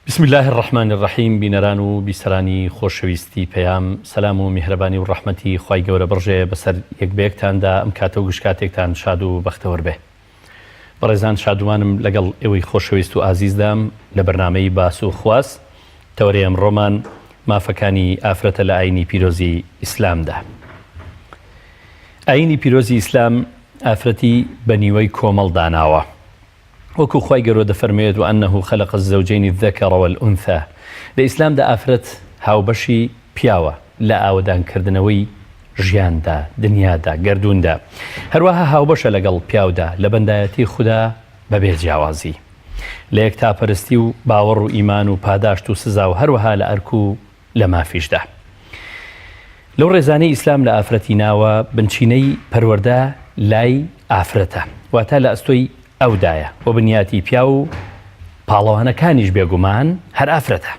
بسم اللە الرحمن الرحیم بینەران و بیسەرانی خۆشەویستی پەیام سەلام و میهرەبانی و ڕەحمەتی خوای گەورە بڕژێ بەسەر یەک بەیەکتاندا ئەم کاتە و گشت کاتێکتان شاد و بەختەوەر بێ بەڕێزان شادومانم لەگەڵ ئێوەی خۆشەویست و ئازیزدام لە بەرنامەی باس و خواس تەوەرەی ئەمڕۆمان مافەکانی ئافرەتە لە ئاینی پیرۆزی ئیسلامدا ئاینی پیرۆزی ئیسلام ئافرەتی بە نیوەی کۆمەڵ داناوە وەکو خوای گەورە دەفەرموێت، وانه خلق الزوجین الذکر والانثی، لە ئیسلامدا ئافرەت هاوبەشی پیاوە لە ئاوەدانکردنەوەی ژیاندا، دنیادا، گەردووندا، هەروەها هاوبەشە لەگەڵ پیاودا لە بەندایەتی خودا بەبێ جیاوازی لە یەکتاپەرستی و باوەڕ و ئیمان و پاداشت و سزا و هەروەها لە ئەرک و لە مافیشدا. لەو ڕێزانەی ئیسلام لە ئافرەتی ناوە، بنچینەی پەروەردە لای ئافرەتە، واتە لە ئەستۆی ئەودایە و بنیاتی پیاو و پاڵەوانەکانیش بێگومان هەر ئافرەتە.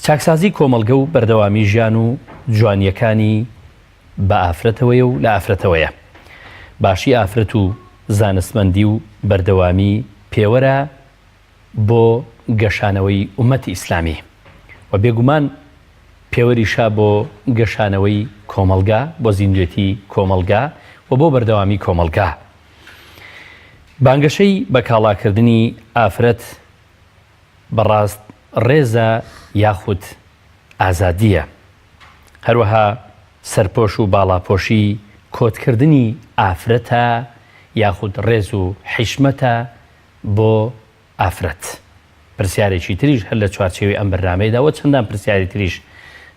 چاکسازی کۆمەڵگە و بەردەوامی ژیان و جوانییەکانی بە ئافرەتەوەیە و لە ئافرەتەوەیە. باشی ئافرەت و زانستمەندی و بەردەوامی پێوەرە بۆ گەشانەوەی ئوممەتی ئیسلامی و بێگومان پێوەریشە بۆ گەشانەوەی کۆمەڵگا، بۆ زیندوێتی کۆمەڵگا و بۆ بەردەوامی کۆمەڵگا. بانگەشەی بە کاڵاکردنی ئافرەت بەڕاست ڕێزە یاخود ئازادییە. هەروەها سەرپۆش و باڵاپۆشی کۆتکردنی ئافرەتە یاخود ڕێز و حیشمەتە بۆ ئافرەت؟ پرسیارێکی تریش هەر لە چوارچێوەی ئەم بەرنامەیەدا و چەندان پرسیاری تریش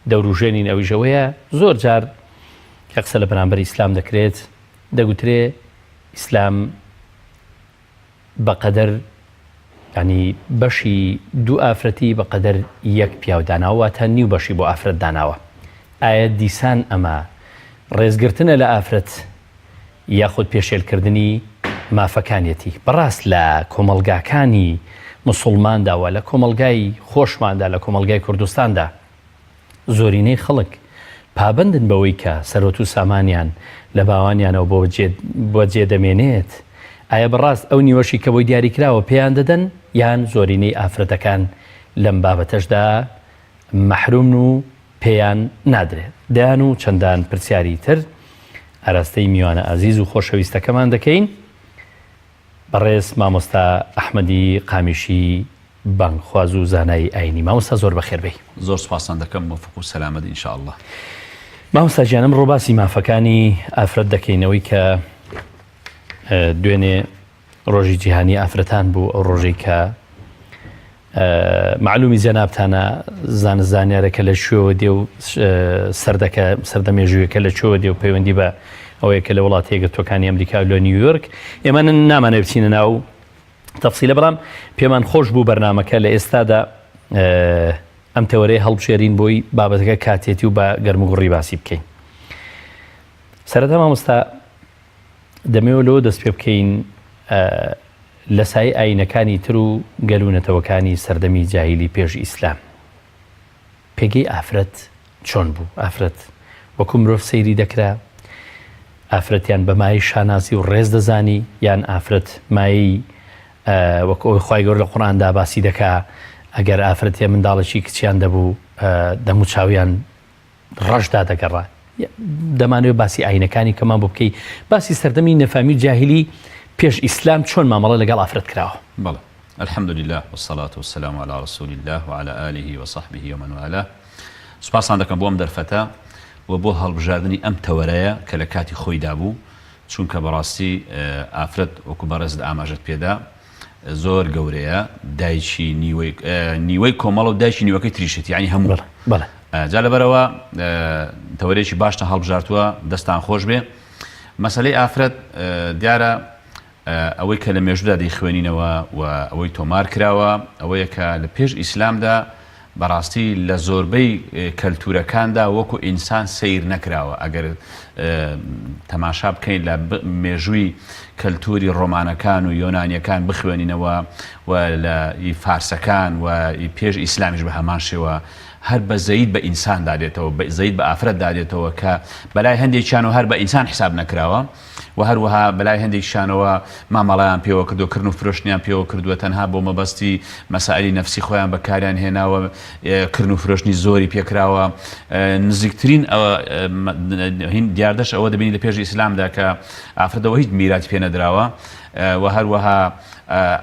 دەوروژێنین ئەویش ئەوەیە زۆر جار کە قسە لە بەرامبەر ئیسلام دەکرێت دەگوترێ ئیسلام بەقەدەر ینی بەشی دوو ئافرەتی بەقەدەر یەک پیاو داناوە واتە نیو بەشی بۆ ئافرەت داناوە ئایا دیسان ئەمە ڕێزگرتنە لە ئافرەت یاخود پێشێلکردنی مافەکانیەتی. بەڕاست لە کۆمەڵگاکانی موسوڵماندا و لە کۆمەڵگای خۆشماندا لە کۆمەڵگای کوردستاندا زۆرینەی خەڵک پابەندن بەوەی کە سەروەت و سامانیان لە باوانیانەوە بۆ بەجێ دەمێنێت، ئایا بەڕاست ئەو نیوەشی کە بۆی دیاریکراوە پێیان دەدەن یان زۆرینەی ئافرەتەکان لەم بابەتەشدا مەحرومن و پێیان نادرێت. دەیان و چەندان پرسیاری تر ئاراستەی میوانە ئازیز و خۆشەویستەکەمان دەکەین، بەڕێز مامۆستا ئەحمەدی قامیشی بانگخواز و زانای ئاینی. مامۆستا زۆر بەخێر بێی. زۆر سوپاستان دەکەم مۆفق و سەلامەت ان شاء اللە. مامۆستا گیان ئەمڕۆ باسی مافەکانی ئافرەت دەکەین، ئەوەی کە دوێنێ ڕۆژی جیهانی ئافرەتان بوو، ئەو ڕۆژەی کە مەعلومی جەنابتانە زانست زانیارەکە لە کوێوە دێ و سەردەکە سەردە مێژوویەکە لە کوێوە دێ و پەیوەندی بە ئەوەیە کە لە وڵاتی یەکگرتووەکانی ئەمریکا و لە نیویۆرک ئێمە نامانەوێت بچینە ناو تەفسیلە بەڵام پێمان خۆش بوو بەرنامەکە لە ئێستادا ئەم تەوەرەیە هەڵبژێرین بۆی بابەتەکە کاتێتی و بە گەرموگوڕی باسی بکەین سەرەتا مامۆستا دەمەوێت لەوە دەست پێ بکەین لە سایەی ئایینەکانی تر و گەل و نەتەوەکانی سەردەمی جاهیلی پێش ئیسلام پێگەی ئافرەت چۆن بوو؟ ئافرەت وەکو مرۆڤ سەیری دەکرا؟ ئافرەتیان بە مایەی شانازی و ڕێز دەزانی یان ئافرەت مایەی وەکو ئەوەی خوای گەورە لە قورئاندا باسی دەکا ئەگەر ئافرەتێ منداڵێکی کچیان دەبوو دەموچاویان ڕەش دادەگەڕا. دەمانەوێت باسی ئاینەکانی کەمان بۆ بکەی باسی سەردەمی نەفامی و جاهیلی پێش ئیسلام چۆن مامەڵە لەگەڵ ئافرەت کراوە. بەڵێ الحمد للە والصلاة والسلام علی رسول اللە وعلی آله وصحبه ومن والاه سوپاستان دەکەم بۆ ئەم دەرفەتە و بۆ هەڵبژاردنی ئەم تەوەرەیە کە لە کاتی خۆیدا بوو چونکە بەڕاستی ئافرەت وەکو بەڕێزت ئاماژەت پێدا زۆر گەورەیە دایکی نیوەی نیوەی کۆمەڵە و دایکی نیوەکەی تریشێتی یعنی هەموو بەڵێ جا لەبەرەوە تەوەرێکی باشتان هەڵبژارتووە دەستان خۆش بێ مەسلەی ئافرەت دیارە ئەوەی کە لە مێژودا دەیخوێنینەوە و ئەوەی تۆمار کراوە ئەوەیە کە لە پێش ئیسلامدا بەڕاستی لە زۆربەی کەلتورەکاندا وەکو ئینسان سەیر نەکراوە ئەگەر تەماشا بکەین لە مێژووی کەلتوری ڕۆمانەکان و یۆنانیەکان بخوێنینەوە و لە ئی فارسەکان و ئی پێش ئیسلامیش بە هەمان شێوە. هەر بەزەیت بە ئینساندا دێتەوە، بەزەیت بە ئافرەتدا دێتەوە کە بەلای هەندێکیانەوە هەر بە ئینسان حساب نەکراوە و هەروەها بەلای هەندێکیشانەوە مامەڵەیان پێوە کردووە، کڕن و فرۆشتنیان پێوە کردووە تەنها بۆ مەبەستی مەسائلی نەفسی خۆیان بەکاریان هێناوە، کڕن و فرۆشتنی زۆری پێکراوە. نزیکترین دیاردەش ئەوە دەبینی لە پێش ئیسلامدا کە ئافرەتەوە هیچ میراتی پێ نەدراوە و هەروەها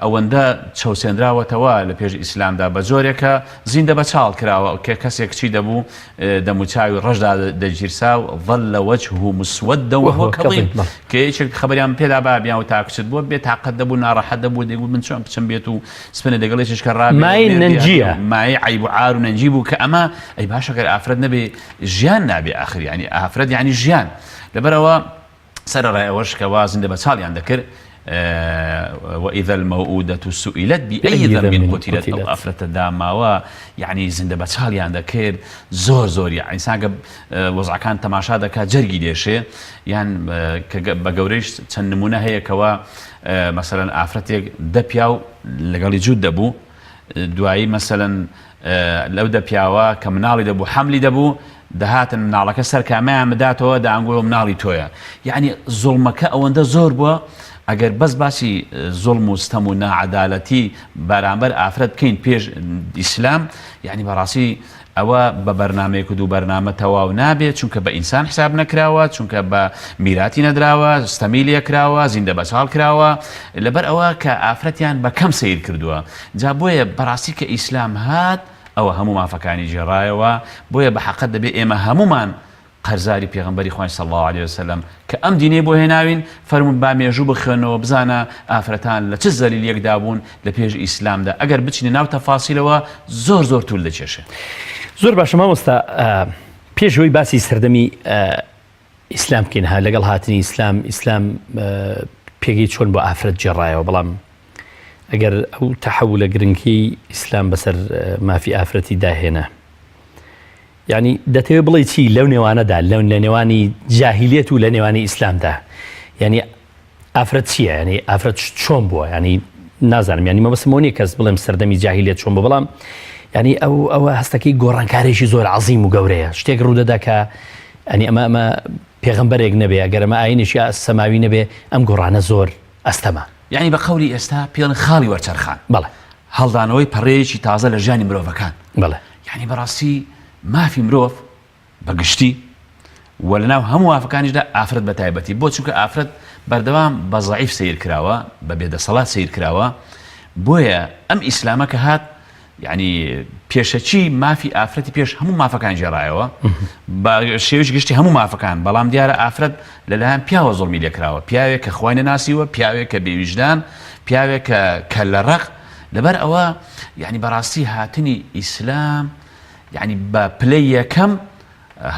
ئەوەندە چەوسێنراوەتەوە لە پێش ئیسلامدا بە جۆرێک کە زیندە بە چاڵ کراوە کە کەسێک کچی دەبوو دەموچاوی ڕەش دادەگیرسا و ظل وجهه مسودا وهو کظیم کە یەکێک خەبەریان پێدا با بیان و تا کچت بووە بێ تاقەت دەبوو ناڕەحەت دەبوو دەیگوت من چۆن بچم بێت و سپنە دەگەڵ یەکێک کە ڕابێ مایەی نەنگییە. مایەی عەیب و عار و نەنگی بوو کە ئەمە ئەی باشە گەر ئافرەت نەبێ ژیان نابێ ئاخر یانی ئافرەت یانی ژیان لەبەرئەوە سەرەڕای ئەوەش کەوا زیندە بەچاڵیان دەکرد، وإذا الموءودة سئلت بأی ذنب قتلت، ئەو ئافرەتە داماوە یەعنی زیندە بەچاڵیان دەکرد زۆر زۆر یەعنی ئینسان کە وەزعەکان تەماشا دەکات جەرگی دێشێ یان کە بە گەورەیش چەند نمونە هەیە کەوا مەسەلەن ئافرەتێک دە پیاو لەگەڵی جووت دەبوو دوایی مەسەلەن لەو دە پیاوە کە مناڵی دەبوو حەملی دەبوو دەهاتن مناڵەکە سەر کامەیان بداتەوە دەیانگۆ مناڵی تۆیە یعنی زوڵمەکە ئەوەندە زۆر بووە ئەگەر بەس باسی زوڵم و ستەم و ناعەدالەتی بەرامبەر ئافرەت بکەین پێش ئیسلام یعنی بەڕاستی ئەوە بە بەرنامەیەک و دوو بەرنامە تەواو نابێت چونکە بە ئینسان حساب نەکراوە چونکە بە میراتی نەدراوە ستەمی لێکراوە زیندە بەچاڵ کراوە لەبەر ئەوە کە ئافرەتیان بە کەم سەیر کردووە جا بۆیە بەڕاستی کە ئیسلام هات ئەوە هەموو مافەکانی گێڕایەوە بۆیە بە حەقت دەبێ ئێمە هەموومان قەرزاری پێغەمبەری خوای صلی اللە علیە وسلم کە ئەم دینەی بۆ هێناوین، فەرموون با مێژوو بخوێنەوە بزانە ئافرەتان لە چ زەلیلیەکدا بوون لە پێش ئیسلامدا، ئەگەر بچینە ناو تەفاسیلەوە زۆر زۆر تول دەکێشێ. زۆر باشە مامۆستا پێش ئەوەی باسی سەردەمی ئیسلام بکەین ها لەگەڵ هاتنی ئیسلام ئیسلام پێگەی چۆن بۆ ئافرەت گێڕایەوە بەڵام ئەگەر ئەو تەحەولە گرنگی ئیسلام بەسەر مافی ئافرەتی داهێنا یانی دەتەوێ بڵێی چی لەو نێوانەدا لەو لە نێوانی جاهیلیەت و لە نێوانی ئیسلامدا یعنی ئافرەت چییە ینی ئافرەت چۆن بووە ینی نازانم ینی مەبەستم ئەوە نییە کەس بڵێم سەردەمی جاهیلیەت چۆن بوو بەڵام ینی ئەو ئەوە هەستەکەی گۆڕانکارێکی زۆر عەزیم و گەورەیە شتێک ڕوودەدا کە ئەنی ئەمە ئەمە پێغەمبەرێک نەبێ ئەگەر ئەمە ئاینێکی سەماوی نەبێ ئەم گۆڕانە زۆر ئەستەمە. یانی بە قەولی ئێستا پێڵێن خاڵی وەرچەرخان. بەڵێ. هەڵدانەوەی پەڕەیەکی تازە لە ژیانی مرۆڤەکان. بەڵێ. یانی بەڕاستی مافی مرۆڤ بە گشتی و لەناو هەموو مافەکانیشدا ئافرەت بە تایبەتی بۆ چونکە ئافرەت بەردەوام بە زەعیف سەیر کراوە بە بێدەسەڵات سەیر کراوە بۆیە ئەم ئیسلامە کە هات یعنی پێشەکی مافی ئافرەتی پێش هەموو مافەکان گێڕایەوە بە شێوش گشتی هەموو مافەکان بەڵام دیارە ئافرەت لەلایەن پیاوە زۆڵمی لێکراوە پیاوێک کە خوای نەناسیوە پیاوێک کە بێویژدان پیاوێک کە کە لە ڕق لەبەر ئەوە یعنی بەڕاستی هاتنی ئیسلام یعنی بە پلەی یەکەم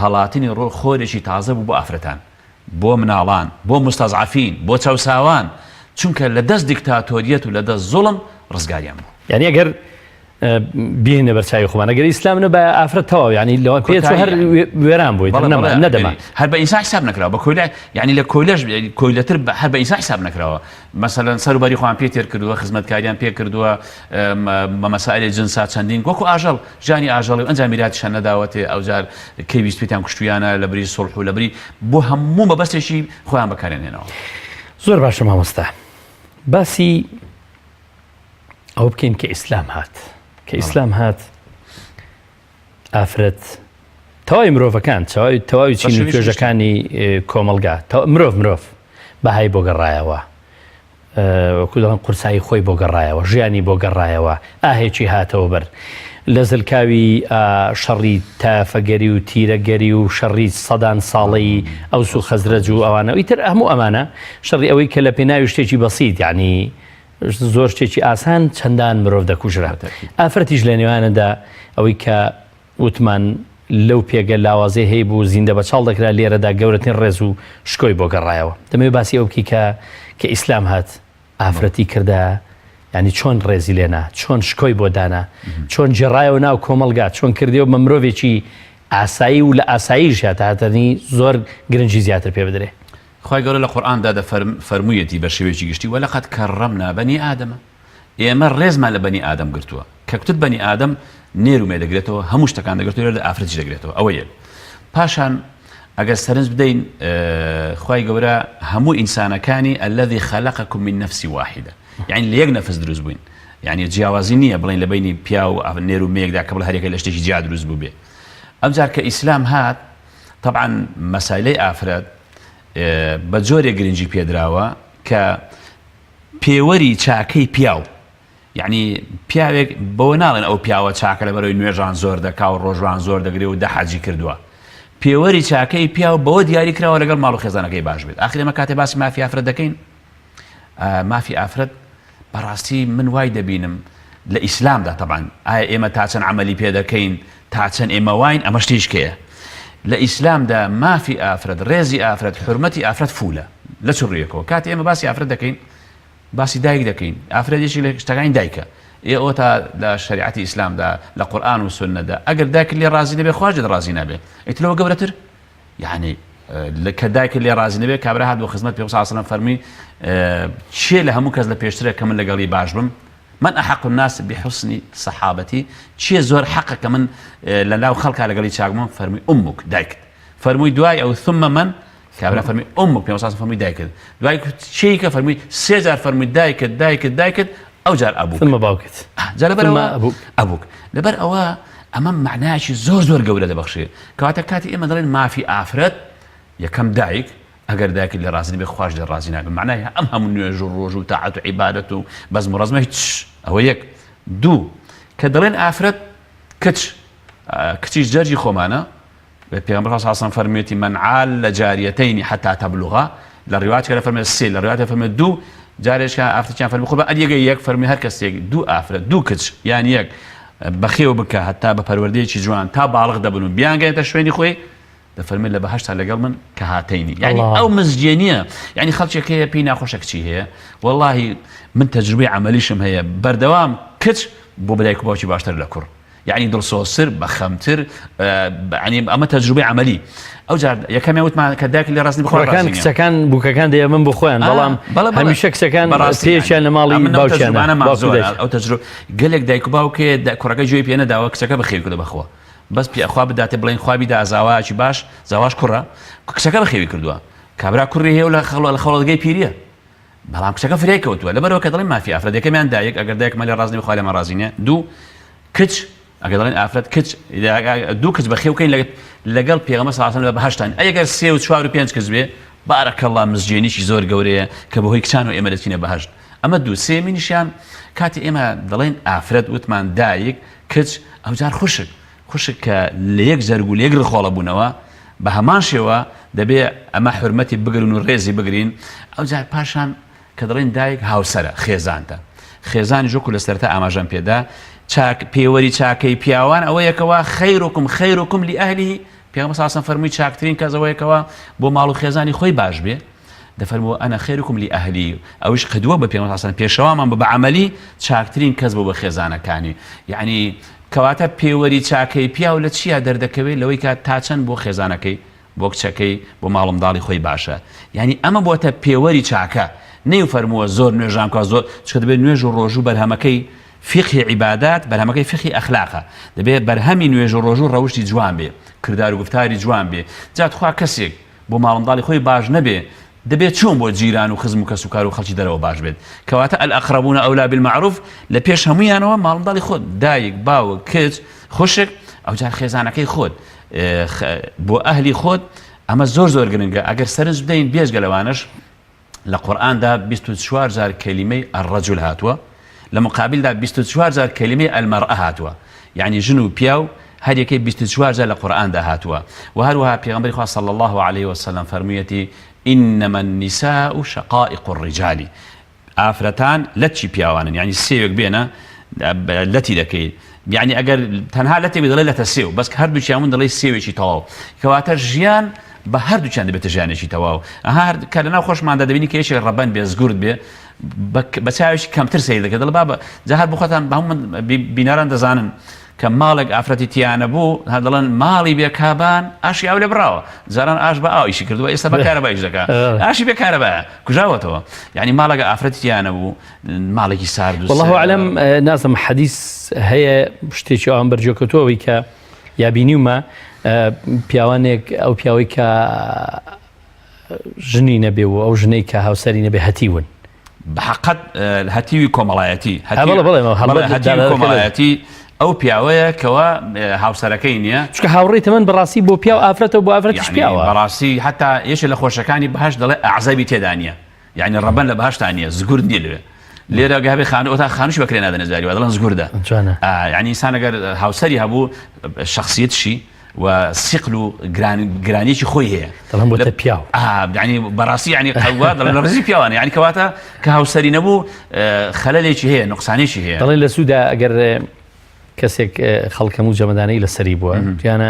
هەڵاتنی ڕۆ خۆرێکی تازە بوو بۆ ئافرەتان بۆ مناڵان بۆ مستەزعەفین بۆ چەوساوان چونکە لە دەست دیکتاتۆریەت و لە دەست زوڵم ڕزگاریان بوو. یعنی ئەگەر بێنە بەرچاوی خۆمان ئەگەر ئیسلام نەبایە ئافرەت تەواو یعنی لەوە پێ کۆتایی هەر وێران بووی بەڵێ نەما بەڵێ نەدەما هەر بە ئینسان حساب نەکراوە بە کۆیلە یعنی لە کۆیلەش کۆیلەتر بە- هەر بە ئینسان حساب نەکراوە مەسەلەن سەر و بەری خۆیان پێ تێر کردووە خزمەتکاریان پێ کردووە بە مەسائلی جنسا چەندین وەکو ئاژەڵ ژیانی ئاژەڵی و ئەنجا میراتیشیان نەداوەتێ ئەوجار کەی ویستبێتیان کوشتویانە لە بری سوڵح و لە بری بۆ هەموو مەبەستێکی خۆیان بەکاریان هێناوە. زۆر باشە مامۆستا باسی ئەوە بکەین کە ئیسلام هات کە ئیسلام هات ئافرەت تەواوی مرۆڤەکان تەواوی تەواوی چین و توێژەکانی کۆمەڵگا مرۆڤ مرۆڤ بەهای بۆ گەڕایەوە وەکو دەڵێن قورسایی خۆی بۆ گەڕایەوە ژیانی بۆ گەڕایەوە ئاهێکی هاتەوە بەر لە زلکاوی شەڕی تافەگەری و تیرەگەری و شەڕی سەدان ساڵەی ئەوس و خەزرەج و ئەوانە ئیتر هەموو ئەمانە شەڕی ئەوەی کە لە پێناوی شتێکی بەسیت یعنی زۆر شتێکی ئاسان چەندان مرۆڤ دەکوژرا ئافرەتیش لە نێوانەدا ئەوەی کە وتمان لەو پێگە لاوازەی هەیبوو زیندە بەچاڵ دەکرا لێرەدا گەورەترین ڕێز و شکۆی بۆ گەڕایەوە دەمەوێت باسی ئەو بکەی کە کە ئیسلام هات ئافرەتی کردە ینی چۆن ڕێزی لێنا چۆن شکۆی بۆ دانا چۆن جێڕایەوە ناو کۆمەڵگا چۆن کردیەوە بە مرۆڤێکی ئاسایی و لە ئاساییش هاتنی زۆر گرنگی زیاتر پێ بدرێ. خوای گەورە لە قورئاندا دەفەرموویەتی بە شێوەیەکی گشتی، ولقد کرمنا بنی آدم، ئێمە ڕێزمان لە بەنی ئادەم گرتووە. کە کوتت بەنی ئادەم نێر و مێ دەگرێتەوە هەموو شتەکان دەگرێتەوە لێرەدا ئافرەتیش دەگرێتەوە ئەوە یەک پاشان ئەگەر سەرنج بدەین خوای گەورە هەموو ئینسانەکانی الذي خلقكم من نفس واحدة یعنی لە یەک نەفس دروست بووین یعنی جیاوازی نییە بڵێن لە بینی پیا و نێر و مێکدا کە بڵێ هەرێکە لە شتێکی جیا دروست بوو بێ ئەمجار کە ئیسلام هات طبعا مەسایلەی ئافرەت بە جۆرێک گرنگی پێدراوە کە پێوەری چاکەی پیاو یەعنی پیاوێک بەوە ناڵێن ئەو پیاوە چاکە لەبەرەوەی نوێژان زۆر دەکا و ڕۆژوان زۆر دەگرێ و دە حەجی کردووە. پێوەری چاکەی پیاو بەوە دیاری کراوە لەگەڵ ماڵ و خێزانەکەی باش بێت. ئاخر ئێمە کاتێ باسی مافی ئافرەت دەکەین مافی ئافرەت بەڕاستی من وای دەبینم لە ئیسلامدا تەبان ئایا ئێمە تا چەند عملی پێ دەکەین تا چەند ئێمە واین ئەمە شتیشکەیە لە ئیسلامدا مافی ئافرەت ڕێزی ئافرەت حرمەتی ئافرەت فولە لە چ ڕوویەکەوە کاتێ ئێمە باسی ئافرەت دەکەین باسی دایک دەکەین ئافرەت یەکێک لە شتەکانی دایکە ئێ ئەوەتا لە شەریعەتی ئیسلامدا لە قورئان و سوننەدا ئەگەر دایکت لێ ڕازی نەبێ خواش لێت ڕازی نابێ ئیتر لەوە گەورەتر یعنی کە دایکت لێ ڕازی نەبێ کابرا هات بۆ خزمەت پێ ساسەلم فەرمی چێ لە هەموو کەس لە پێشترە کە من لەگەڵی باش بم من أحق الناس بحسن صحابتي چیە زۆر حەقە کە من لە ناو خەڵکا لەگەڵی چاکمم فەرمی أمك دایکت فەرمووی دوای ئەو ثم من کابرا فەرمی أمك پێ ساس فەرمی دایکت دوای چی کە فەرمی سێ جار فەرمی دایکت دایکت دایکت ئەو جار أبوك ثم باوکت جا لەبەر ئەوە أبوك لەبەر ئەوە ئەمە معنایکی زۆر زۆر گەورە دەبەخشێ کەواتە کاتی ئێمە دەڵێن مافی ئافرەت یەکەم دایک ئەگەر دایکت لێ ڕازی نەبێ خواش لێ ڕازی نابێ معنای ئەم هەموو نوێژ و ڕۆژ و تاعەت و عیبادەت و بەزم و ڕەزمە هیچ ئەوە یەک دوو کە دەڵێن ئافرەت کچ کچیش جەرجی خۆمانە پێغەمبەر خوا صلی الله علیه و سلم فەرموویەتی من عال جاریتین حتی تبلغا لە ڕیواتێکە دەفەرمێ سێ لە ڕیواتێک فەرمێ دوو جارێکیان ئافرەتیان فەرمی قوربان ئەر یەکە یەک فەرمی هەر کەسێک دوو ئافرەت دوو کچ یان یەک بەخێو بکە هەتا بە پەروەردەیەکی جوان تا باڵغ دەبن و بیانگەێتە شوێنی خۆی دەفەرمێت لە بەهشتا لەگەڵ من کە هاتەینی یعنی ئەو مزگێنیە یعنی خەڵکێک هەیە پێی ناخۆشە کچی هەیە واللهی من تەجروبەی عملیشم هەیە بەردەوام کچ بۆ بەدایک و باوکی باشتر لە کوڕ یەعنی دڵسۆزتر بەخەمتر یەعنی ئەمە تەجروبەی عەمەلی ئەو جار یەکەمیان وتمان کە دایک لێ ڕاست بخۆ کوڕەکان کچەکان بووکەکان دەیەمن بۆ خۆیان بەڵام هەمیشە کچەکان پێیان لە ماڵی باوکیانە ئەو تەجرو گەلێک دایک و باوکێ کوڕەکە گوێی پێ نەداوە کچەکە بەخێوی کردو بەخوا بەس پێ خوا بداتێ بڵێن خوا بیدا زاوایەکی باش زاواش کوڕە کچەکە بەخێوی کردووە کابرا کوڕی هەیە و لە خەڵ لە خەڵەتگەی پیریە بەڵام کچەکە فریای کەوتووە لەبەرەوە کە دەڵێن مافی ئافرەت یەکەمیان دایک ئەگەر دایکمان لێ ڕازی نەبێ خوا لێمان ڕازی نییە دوو کچ ئەگەر دەڵێن ئافرەت کچ دوو کچ بەخێو کەین لەگەڵ پێغەمبەر صلی الله علیه و سلم لە بەهەشتان ئەگەر سێ و چوار و پێنج کچ بێ بارک الله مزگێنیی زۆر گەورەیە کە بەهۆی کچان و ئێمە دەچینە بەهەشت ئەمە دوو سێمینیشیان کاتی ئێمە دەڵێن ئافرەت وتمان دایک کچ ئەوجار خوشک خوشک کە لە یەک جەرگ و لە یەک ڕخۆڵە بوونەوە بە هەمان شێوە دەبێ ئەمە حورمەتی بگرن و ڕێزی بگرین ئەوجار پاشان کە دەڵێن دایک هاوسەرە خێزانتە خێزانیش وەکو لە سەرەتا ئاماژەم پێدا چاک پێوەری چاکەی پیاوان ئەوەیە کەوا خیرکم خیرکم لئەهله پێغەمبەر صلی الله علیه و سلم فەرمووی چاکترین کەس ئەوەیە کەوا بۆ ماڵ و خێزانی خۆی باش بێ دەفەرموو أنا خيركم لأهلي ئەویش قدوە بە پێغەمبەر صلی الله علیه و سلم پێشەوامان بە عەمەلی چاکترین کەس بوو بە خێزانەکانی یعنی کەواتە پێوەری چاکەی پیاو لە چیا دەردەکەوێت لەوەی کە تا چەند بۆ خێزانەکەی بۆ کچەکەی بۆ ماڵ و منداڵی خۆی باشە یانی ئەمە بۆتە پێوەری چاکە نەیو فەرمووە زۆر نوێژان بکە زۆر چونکە دەبێت نوێژ و ڕۆژوو بەرهەمەکەی فیقهی عیبادات بەرهەمەکەی فیقهی ئەخلاقە دەبێت بەرهەمی نوێژ و ڕۆژوو ڕەوشتی جوان بێ کردار و گوفتاری جوان بێ جا تخوا کەسێک بۆ ماڵ منداڵی خۆی باش نەبێ دەبێت چۆن بۆ جیران و خزم و کەسوکار و خەڵکی دەرەوە باش بێت؟ کەواتە الأقربون أولى بالمعروف لە پێش هەموویانەوە ماڵ منداڵی خۆت، دایک، باوک، کچ، خوشک، ئەوجار خێزانەکەی خۆت، بۆ ئەهلی خۆت، ئەمە زۆر زۆر گرنگە، ئەگەر سەرنج بدەین بێجگە لەوانەش لە قورئاندا 24 جار کەلیمەی الرجل هاتووە، لە مقابلدا 24 جار کەلیمەی المرأە هاتووە، یعنی ژن و پیاو هەر یەکەی 24 جار لە قورئاندا هاتووە و هەروەها پێغەمبەری خوا صلی الله علیه وسلم فەرموویەتی انما النساء شقائق الرجال ئافرەتان لەتچی پیاوانن یعنی سێوێک بێنە لەتی دەکەی یعنی ئەگەر تەنها لەتێک دەڵێ لەتە سێو بەس هەردووکیان من دەڵێ سێوێکی تەواو کەواتە ژیان بە هەردووکیان دەبێتە ژیانێکی تەواو ئەها کە لەناو خۆشماندا دەبینی کە یەکێک ڕەبەن بێ زگورد بێ بە چاوێکی کەمتر سەیر دەکە دەڵێ بابە جا هەر بۆ خۆتان بە هەموو بینەران دەزانن. کە ماڵێک ئافرەتی تیا نەبوو هەر دەڵێن ماڵی بێ کابان ئاشی ئاو لێ بڕاوە جاران ئاش بە ئاو ئیشی کردووە ئێستا بە کارەبا ئیش دەکا ئاشی بێ کارەبایە کوژاوەتەوە یعنی ماڵەکە ئافرەتی تیا نەبوو ماڵێکی سارد و والله اعلم نازم حەدیث هەیە شتێکی ئەوان بەرجۆ کەوتووە کە یا بینیومە پیاوانێک ئەو پیاوەی کە ژنی نەبێ و ئەو ژنەی کە هاوسەری نەبێ هەتیون. بە حەقەت هەتیوی کۆمەڵایەتی هەتیوی کۆمەڵایەتی ئەو پیاوەیە کەوا هاوسەرەکەی نییە چونکە هاوڕێی تەمەن بەڕاستی بۆ پیاو ئافرەتە و بۆ ئافرەتیش پیاوە بەڕاستی حتا یەکێ لە خۆشەکانی بەهەشت دەڵێ ئەعزەبی تێدا نییە یعنی ڕەبەن لە بەهەشتا نییە زگورد نییە لەوێ لێرە گە هەبێ خانوو ئەوتا خانووش بەکرێ نادەنە جاری وا دەڵێن زگوردە یعنی ئینسان ئەگەر هاوسەری هەبوو شخصیتشی و سیقل و گرانیەکی خۆی هەیە دەڵێن بۆتە پیاو یعنی بەڕاستی یعنی قەوا دەڵێن لە ڕزی پیاوانە یعنی کەواتە کە هاوسەری نەبوو خەلەلێکی هەیە نقصانێکی هەیە دەڵێن لە سوودا ئەگەر کەسێک خەڵک هەموو جەمەدانەی لەسەری بووە پیانە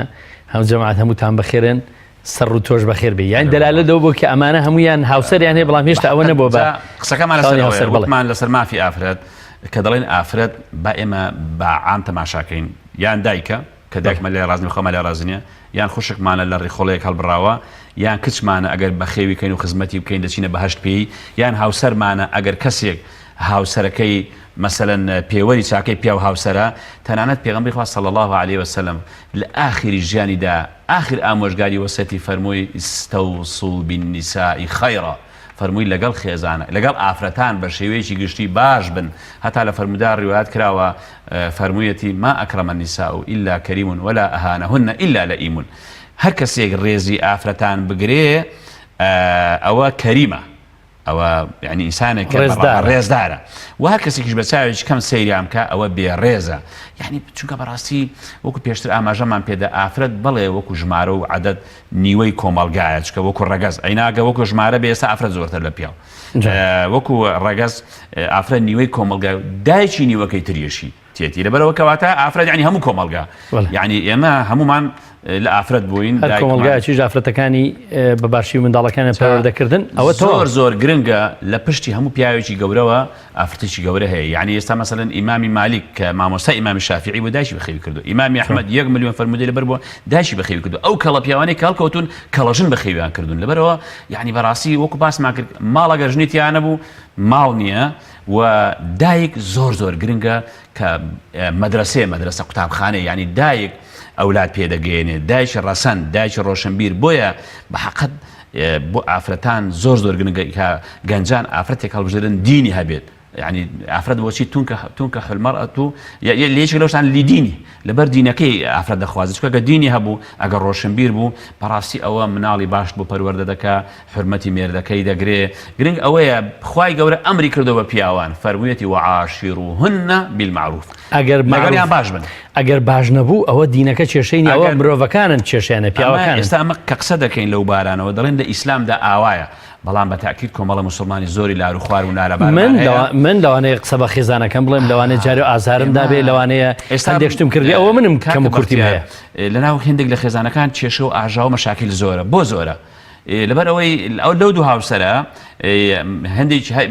هەم جەماعەت هەمووتان بەخێرن سەر و تۆش بەخێر بێ یان دەلالە دەو بۆ کە ئەمانە هەمویان هاوسەریان هەیە بەڵام هێشتا ئەوە نەبووە بە قسەکەمان لەسەر هاوسەر بەڵێمان لەسەر مافی ئافرەت کە دەڵێن ئافرەت با ئێمە بە عام تەماشاکەین یان دایکە کە دایکمان لێ ڕازی نیە خۆمان لێ ڕازی نیە، یان خوشکمانە لە ڕیخۆڵەیەک هەڵبڕاوە، یان کچمانە ئەگەر بەخێوی کەین و خزمەتی بکەین دەچینە بەهەشت پێی، یان هاوسەرمانە ئەگەر کەسێک هاوسەرەکەی مەسەلەن پێوەری چاکەی پیاو هاوسەرە، تەنانەت پێغەمبەری خوا صلی اللە علیە وسلم لە ئاخیری ژیانیدا ئاخیر ئامۆژگاری وەسیەتی فەرمووی استوصوا بالنساء خیرا فەرمووی لەگەڵ خێزانە لەگەڵ ئافرەتان بە شێوەیەکی گشتی باش بن هەتا لە فەرموودە ڕیوایەت کراوە فەرموویەتی ما اکرم النساء الا کریم ولا اهانهن الا لئیم هەر کەسێک ڕێزی ئافرەتان بگرێ ئەوە کەریمە ئەوە یعنی ئینسانێک کە ڕێزدارە و هەر کەسێکیش بە چاوێکی کەم سەیریان بکە ئەوە بێڕێزە یعنی چونکە بەڕاستی وەکو پێشتر ئاماژەمان پێدا ئافرەت بەڵێ وەکو ژمارە و عدد نیوەی کۆمەڵگایە چکە وەکو ڕەگەز ئەینا گە وەکو ژمارە بێ ئێستا ئافرەت زۆرتر لە پیاو وەکو ڕەگەز ئافرەت نیوەی کۆمەڵگا دایکی نیوەکەی تریشی تێتی لەبەرەوە کەواتە ئافرەت یعنی هەموو کۆمەڵگا یعنی ئێمە هەمومان لە ئافرەت بووین هەر کۆمەڵگایەکیش ئافرەتەکانی بە باشی منداڵەکانیان پەروەردەکردن ئەوە زۆر زۆر گرنگە لە پشتی هەموو پیاوێکی گەورەوە ئافرەتێکی گەورە هەیە یعنی ئێستا مەسەلەن ئیمامی مالیک کە مامۆستا ئیمامی شافعی بوو دایکی بەخێوی کردو ئیمامی ئەحمەد یەک ملیۆن فەرموودەی لەبەر بووە دایکی بەخێوی کردو ئەو کەڵە پیاوانەی کە هەڵکەوتون کەڵەژن بەخێویان کردوون لەبەرەوە یعنی بەڕاستی وەکو باسمان کرد ماڵ ئەگەر ژنی تیا نەبوو ماڵ نییە و دایک زۆر زۆر گرنگە کە مەدرسەیە مەدرسە قوتابخانەیە یعنی دایک ئەولاد پێدەگەیەنێ دایکی ڕەسەن دایکی ڕۆشنبیر بۆیە بە حەقت بۆ ئافرەتان زۆر زۆر گرنگە کە گەنجان ئافرەتێک هەڵبژێرن دینی هەبێت یعنی ئافرەت بۆچی تونکە تونکە المرأة لە یەکێک لەوشتان لدینی لەبەر دینەکەی ئافرەت دەخوازێت چونکە گە دینی هەبوو ئەگەر ڕۆشنبیر بوو بەڕاستی ئەوە مناڵی باشت بۆ پەروەردە دەکا حرمەتی مێردەکەی دەگرێ گرنگ ئەوەیە خوای گەورە ئەمری کردو بە پیاوان فەرموویەتی وعاشروهن بالمعروف ئەگەر لەگەڵیان باش بن. ئەگەر باش نەبوو ئەوە دینەکە کێشەی نیە ئەوە مرۆڤەکانن کێشەیانە پیاوەکانن. ئێستا ئەمە کە قسە دەکەین لەو بارانەوە دەڵێن لە ئیسلامدا ئاوایە بەڵام بە تاکید کۆمەڵە موسڵمانی زۆری لار و خوار و نالەبارمان هەیە. من لەوانەیە قسە بە خێزانەکەم بڵێم لەوانەیە جارێ ئازارم دابێ لەوانەیە هەندێک شتم کردبێ ئەوە منم کەم و کورتیم هەیە. لەناو هێندێک لە خێزانەکان کێشە و ئاژاوە مەشاکیل زۆرە بۆ زۆرە؟ لەبەر ئەوەی ئەو لەو دوو هاوسەرە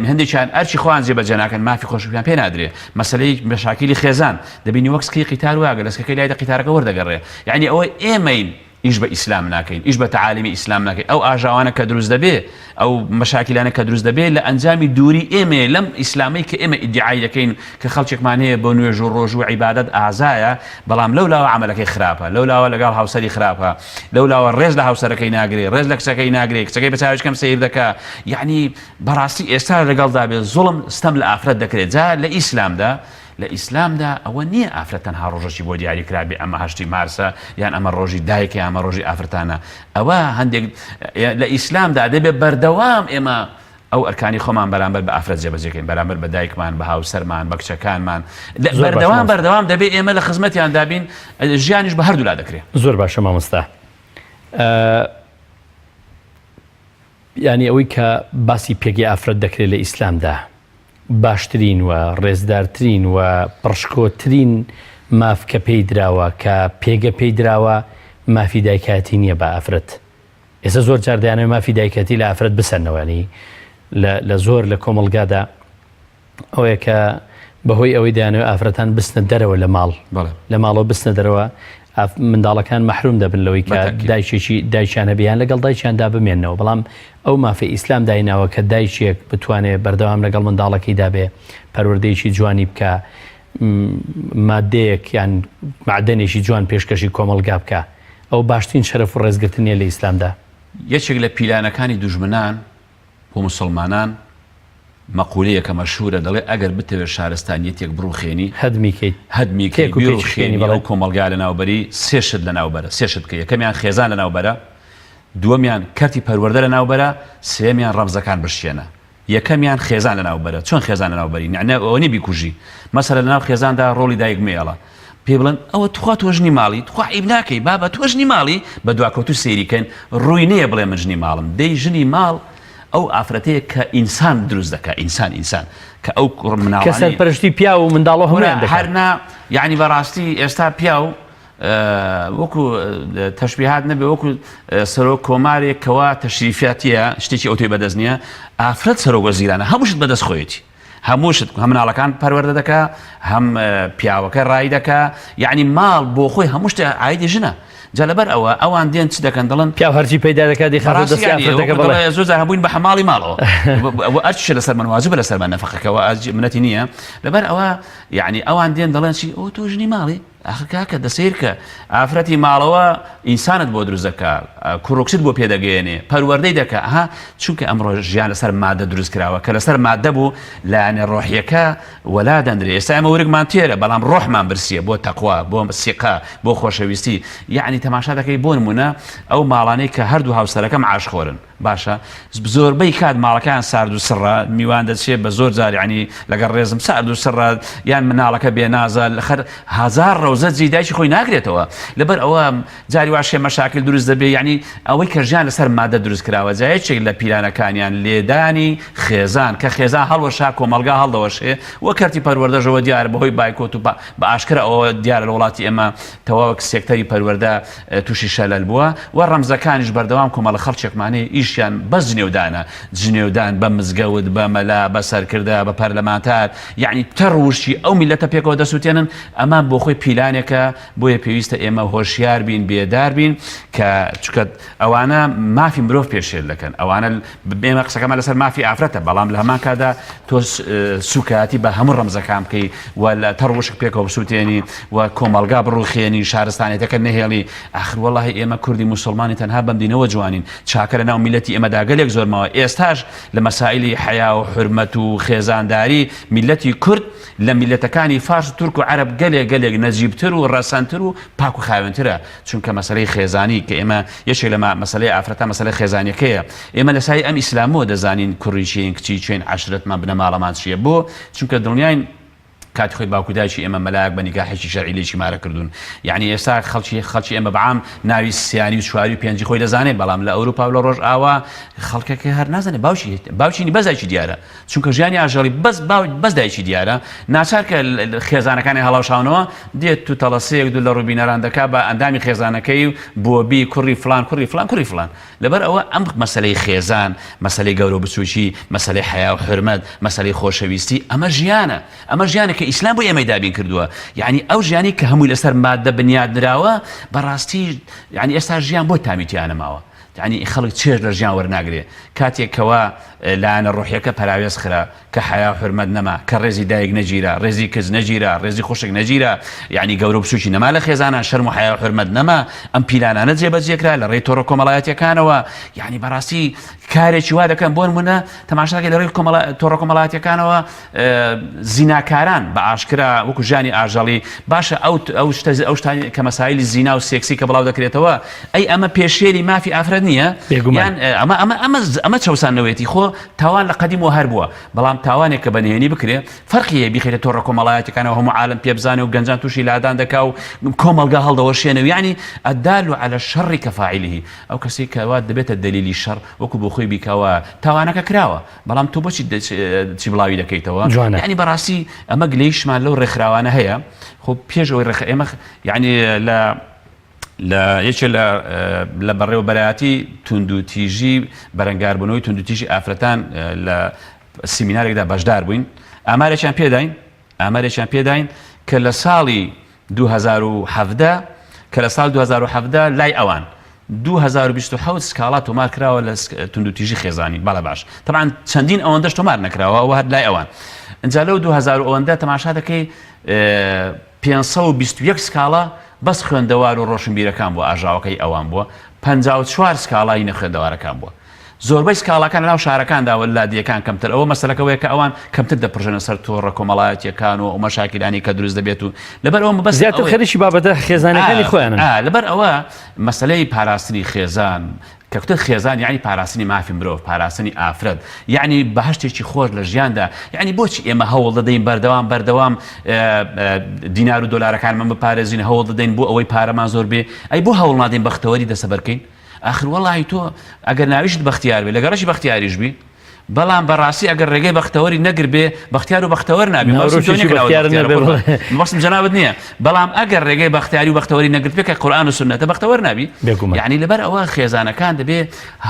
هەندێکیان ئەرچی خۆیان جێبەجێ ناکەن مافی خۆشیان پێ نادرێ مەسلەی مەشاکیلی خێزان دەبینی وەک سکی قیتار واگە لەسکەکەی لای دە قیتارەکە وەردەگەڕێ یعنی ئەوە ئێمەین ئیش بە ئیسلام ناکەین ئیش بە تەعالیمی ئیسلام ناکەین ئەو ئاژاوانە کە دروست دەبێ ئەو مەشاکیلانە کە دروست دەبێ لە ئەنجامی دووری ئێمەیە لەم ئیسلامەی کە ئێمە ئیدعای دەکەین کە خەڵکێکمان هەیە بۆ نوێژ و ڕۆژ و عیبادەت ئازایە بەڵام لەو لاوە عەمەلەکەی خراپە لەو لاوە لەگەڵ هاوسەری خراپە لەو لاوە ڕێز لە هاوسەرەکەی ناگرێ ڕێز لە کچەکەی ناگرێ کچەکەی بە چاوێکی کەم سەیر دەکا یعنی بەڕاستی ئێستا لەگەڵدا بێ زوڵم ستەم لە ئافرەت دەکرێت جا لە ئیسلامدا لە ئیسلامدا ئەوە نییە ئافرەت تەنها ڕۆژەکی بۆ دیاری کرابێ ئەمە هەشتی مارسە یان ئەمە ڕۆژی دایکە ئەمە ڕۆژی ئافرەتانە ئەوە هەندێک لە ئیسلامدا دەبێت بەردەوام ئێمە ئەو ئەرکانی خۆمان بەرامبەر بە ئافرەت جێبەجێکەین بەرامبەر بە دایکمان بە هاوسەرمان بە کچەکانمان بەردەوام بەردەوام دەبێ ئێمە لە خزمەتیان دابین ژیانیش بە هەردوولا دەکرێت. زۆر باشە مامۆستا یانی ئەوەی کە باسی پێگەی ئافرەت دەکرێت لە ئیسلامدا باشترین و ڕێزدارترین و پڕشکۆترین ماف کە پێی دراوە کە پێگە پێی دراوە مافی دایکایەتی نییە بە ئافرەت ئێستا زۆر جار دەیانەوێت مافی دایکەتی لە ئافرەت بسەنەوە ینی لە زۆر لە کۆمەڵگادا ئەوەیە کە بەهۆی ئەوەی دەیانەوێت ئافرەتان بچنە دەرەوە لە ماڵ لە ماڵەوە بچنە دەرەوە منداڵەکان مەحروم دەبن لەوەی کە دایکێکی دایکیان هەبێ یان لەگەڵ دایکیاندا بمێنەوە بەڵام ئەو مافەی ئیسلام دایناوە کە دایکێک بتوانێ بەردەوام لەگەڵ منداڵەکەیدا بێ پەروەردەیەکی جوانی بکا مادەیەک یان معدەنێکی جوان پێشکەشی کۆمەڵگا بکا ئەو باشترین شەرەف و ڕێزگرتن نیە لە ئیسلامدا. یەکێک لە پیلانەکانی دوژمنان بۆ موسڵمانان مەقولەیەکە مەشهورە دەڵێ ئەگەر بتەوێت شارستانیەتێک بڕوخێنی هەدمی کەیت هەدمی کەی تێک و پێکی بیڕوخێنی شکێنی ئەو بەڵێ. کۆمەڵگا لەناوبەری سێ شت لەناوبەرە سێ شت بکە یەکەمیان خێزان لەناوبەرە دووەمیان کەرتی پەروەردە لەناوبەرە سێیەمیان ڕەمزەکان بشکێنە یەکەمیان خێزان لەناو بەرە چۆن خێزان لەناو بەری نەعنە ئەوە نیە بیکوژی مەسەلە لەناو خێزاندا ڕۆڵی دایک مەیەڵە پێی بڵێن ئەوە تخوا تۆ ژنی ماڵی تخوا عیب ناکەی بابە تۆ ژنی ماڵی بە دواکەوتوو سەیری کەن ڕووی نییە بڵێ من ژنی ماڵم دەی ژنی ماڵ ئەو ئافرەتەیە کە ئینسان دروست دەکا ئینسان ئینسان کە ئەو کوڕ کە مناڵانی سەرپەرشتی پیاو و منداڵ و هەموویان دەکات. هەر نا یعنی بەڕاستی ئێستا پیاو وەکو تەشبیهات نەبێ وەکو سەرۆک کۆمارێک کەوا تەشریفاتیە شتێکی ئەوتۆی بەدەست نییە ئافرەت سەرۆک وەزیرانە هەموو شت بەدەست خۆیەتی هەموو شت هەم مناڵەکان پەروەردە دەکا هەم پیاوەکە ڕای دەکا یعنی ماڵ بۆ خۆی هەموو شتێ عایدی ژنە جا لەبەر ئەوە ئەوان دێن چ دەکەن دەڵێن پیاو هەرچی پەیدا دەکات دەیخاتە دەستی ئافرەتەکە بەڵێ زۆر جار هەبووین بە حەماڵی ماڵەوە ئەرچیشە لەسەر من واجبە لەسەر من نەفەقەکەەوە منەتی نییە لەبەر ئەوە یعنی ئەوان دێن دەڵێن چی ئەو تۆ ژنی ماڵی ئاخر کاکە دە سەیرکە ئافرەتی ماڵەوە ئینسانت بۆ دروست دەکا کوڕ و کچت بۆ پێدەگەیەنێ پەروەردەی دەکا ئەها چونکە ئەمڕۆ ژیان لەسەر مادە دروست کراوە کە لەسەر مادە بوو لایەنە ڕۆحیەکە وەلا دەندرێ ئێستا ئێمە ورگمان تێرە بەڵام ڕۆحمان برسیە بۆ تەقوا بۆ سیقە بۆ خۆشەویستی یعنی تەماشا دەکەی بۆ نمونە ئەو ماڵانەی کە هەردوو هاوسەرەکە معاش خۆرن باشە زۆربەی کات ماڵەکەیان سارد و سڕە میوان دەچێ بە زۆر جار یعنی لەگەڵ ڕێزم سارد و سڕە یان مناڵەکە بێنازە لەخەر هزار ڕەوزە جی دایکی خۆی ناگرێتەوە لەبەر ئەوە جاری واشێ مەشاکل دروست دەبێ یعنی ئەوەی کە ژیان لەسەر مادە دروست کراوە جا یەکێک لە پیلانەکانیان لێدانی خێزان کە خێزان هەڵوەشا کۆمەڵگا هەڵدەوەشێ وە کەرتی پەروەردەشەوە دیارە بەهۆی بایکۆت و بە ئاشکرا ئەوە دیارە لە وڵاتی ئێمە تەواوەک سێکتەری پەروەردە تووشی شەلەل بووە و ڕەمزەکانیش بەردەوام کۆمەڵە خەڵکێکمان هەیە ئیشیان بەس جنێودانە، جنێودان بە مزگەوت، بە مەلا، بە سەرکردە، بە پەرلەمانتار، یەعنی تەڕ وشکی ئەو میللەتە پێکەوە دەسوتێنن، ئەمە بۆ خۆی پیلانێکە، بۆیە پێویستە ئێمە هۆشیار بین، بێدار بین کە چونکە ئەوانە مافی مرۆڤ پێشێل دەکەن، ئەوانە ئێمە قسەکەمان لەسەر مافی ئافرەتە، بەڵام لە هەمان کاتدا تۆ سوکایەتی بە هەموو ڕەمزەکان بکەی و لە تەڕ وشک پێکەوە بسووتێنی و کۆمەڵگا بڕوخێنی شارستانێتەکە نەهێڵی ئاخر وەڵاهی ئێمە کوردی موسڵمانی تەنها بەم دینەوە جوانین چاکە لە ناو میلەتی ئێمەدا گەلێک زۆر ماوە ئێستاش لە مەسائلی حەیا و حورمەت و خێزانداری میلەتی کورد لە میلەتەکانی فارس و تورک و عەرەب گەلێک گەلێک نەجیبتر و ڕەسەنتر و پاک و خاوێنترە چونکە مەسەلەی خێزانی کە ئێمە یەکێک لە مەسەلەی ئافرەتان مەسەلەی خێزانیەکەیە ئێمە لە سای ئەم ئیسلامەوە دەزانین کوڕی چێین کچی چێین عەشرەتمان بنەماڵەمان چییە بۆ چونکە دڵنیاین کاتی خۆی باوک و دایکی ئێمە مەلایەک بە نیکاحێکی شەرعی لێکی مارە کردوون یعنی ئێستا خەڵکی خەڵکی ئێمە بەعام ناوی سیانی و چواری و پێنجی خۆی دەزانێت بەڵام لە ئەوروپا و لە ڕۆژئاوا خەڵکەکە هەر نازانێت باوکی باوکی نی بەس دایکی دیارە چونکە ژیانی ئاژەڵی بەس باو بەس دایکی دیارە ناچار کە خێزانەکانی هەڵاوشاونەوە دێت تو تەڵەسەیەک دوو لە ڕووبینەران دەکا بە ئەندامی خێزانەکەی و بۆبی کوڕی فلان کوڕی فلان کوڕی فلان لەبەر ئەوە ئەم مەسەلەی خێزان مەسەلەی گەورە و بچووکی مەسەلەی حەیا و حورمەت مەسەلەی خۆشەویستی ئەمە ژیانە ئەمە ژیانە کە ئیسلام بۆ ئێمەی دابین کردووە یعنی ئەو ژیانی کە هەمووی لەسەر مادە بنیاد نراوە بەڕاستی یعنی ئێستا ژیان بۆ تامی تیا نەماوە یعنی خەڵک چێژ لە ژیان وەرناگرێ کاتێک کەوا لایەنە ڕۆحیەکە پەراوێز خرا کە حەیا و حورمەت نەما، کە ڕێزی دایک نەگیرا، ڕێزی کچ نەگیرا، ڕێزی خوشک نەگیرا، یەعنی گەورە و بچووکی نەما لە خێزانان، شەرم و حەیا و حورمەت نەما، ئەم پیلانانە جێبەجێ کرا لە ڕێی تۆڕە کۆمەڵایەتیەکانەوە، یەعنی بەڕاستی کارێکی وا دەکەن بۆ نمونە تەماشا دەکەی لە ڕێی کۆمەڵا تۆڕە کۆمەڵایەتیەکانەوە زیناکاران بە ئاشکرا وەکو ژیانی ئاژەڵی باشە ئەو ئەو شتە ئەو شتانی کە مەسایلی زینا و سێکسی کە بڵاو دەکرێتەوە ئەی ئەمە پێشێلی مافی ئافرەت نییە؟ بێگومان. یان ئەمە ئەمە ئەمە ئەمە چەوساندنەوەیەتی خۆ تاوان لە قەدیمەوە هەر بووە، بەڵام تاوانێک کە بە نهێنی بکرێ فەرقی هەیە بیخەیتە تۆڕە کۆمەڵایەتیەکانەوە هەموو عالەم پێ بزانێ و گەنجان تووشی لادان دەکا و کۆمەڵگا هەڵدەوەشێنێ و یەعنی الدال علی الشر کفاعله ئەو کەسەی کەوا دەبێتە دەلیلی شەڕ وەکو بۆ خۆی بیکا وایە تاوانەکە کراوە بەڵام تۆ بۆچی چی بڵاوی دەکەیتەوە جوانە. یەعنی بەڕاستی ئەمە گلەیشمان لەو ڕێکخراوانە هەیە خۆ پێش ئەوەی ڕێکخ ئێمە یەعنی لە لە یەکێ لە لە بەڕێوەبەرایەتی توندوتیژی بەرەنگاربوونەوەی توندوتیژی ئافرەتان لە سیمینارێکدا بەشدار بووین ئامارێکیان پێداین. ئامارێکیان پێداین کە لە ساڵی 2017 کە لە ساڵ 2017 لای ئەوان 2027 سکاڵا تۆمار کراوە لە توندوتیژی خێزانی بەڵێ باش تەبعەن چەندین ئەوەندەش تۆمار نەکراوە ئەوە هەر لای ئەوان ئینجا لەو 2000 ئەوەندە تەماشا دەکەی 521 سکاڵا بەس خوێندەوار و ڕۆشنبیرەکان بووە ئاژاوەکەی ئەوان بووە 54 سکاڵای نەخوێندەوارەکان بووە زۆربەی سکاڵاکان لەناو شارەکاندا و لادێیەکان کەمتر، ئەوە مەسەلەکە ئەوەیە کە ئەوان کەمتر دەپڕژێنە سەر تۆڕە کۆمەڵایەتییەکان و ئەو مەشاکیلانەی کە دروست دەبێت و لەبەر ئەوە مەبەستم زیاتر ئەوەیە خەریکی بابەتە خێزانیەکانی خۆیانن. ئا لەبەر ئەوە مەسەلەی پاراستنی خێزان کە کوتت خێزان یەعنی پاراستنی مافی مرۆڤ، پاراستنی ئافرەت، یەعنی بەهەشتێکی خۆش لە ژیاندا، یەعنی بۆچی ئێمە هەوڵ دەدەین بەردەوام بەردەوام دینار و دۆلارەکانمان بپارێزین، هەوڵ دەدەین بۆ ئەوەی پارەمان زۆر بێ، ئەی بۆ هەوڵ نادەین بەختەوەری دەستەبەر کەین؟ ئاخر وەڵاهی تۆ ئەگەر ناویشت بەختیار بێ لە گەڕەکی بەختیاریش بی بەڵام بەڕاستی ئەگەر ڕێگەی بەختەوەری نەگر بێ بەختیار و بەختەوەر نابی ناوەرۆکێکی بەختیار نەبێ بڵێ. مەبەستم جەنابت نییە بەڵام ئەگەر ڕێگەی بەختیاری و بەختەوەری نەگرت بێ کە قورئان و سوننەتە بەختەوەر نابی بێگومان. یعنی لەبەر ئەوە خێزانەکان دەبێ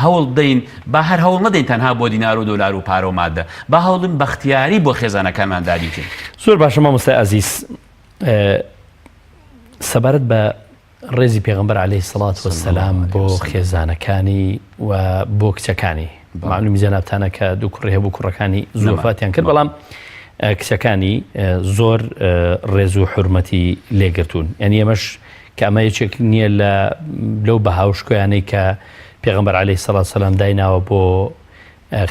هەوڵ بدەین با هەر هەوڵ نەدەین تەنها بۆ دینار و دۆلار و پارە و مادە با هەوڵ بدەین بەختیاری بۆ خێزانەکانمان دابین کەین. زۆر باشە مامۆستای ئازیز سەبارەت بە ڕێزی پێغەمبەر علیە الصلوە والسلام بۆ خێزانەکانی و بۆ کچەکانی معلومی جەنابتانە کە دوو کوڕی هەبوو کوڕەکانی زوو وەفاتیان کرد بەڵام کچەکانی زۆر ڕێز و حورمەتی لێگرتوون یعنی ئەمەش کە ئەمە یەکێک نییە لە لەو بەها و شکۆیانەی کە پێغەمبەر علیە الصلوە والسلام دایناوە بۆ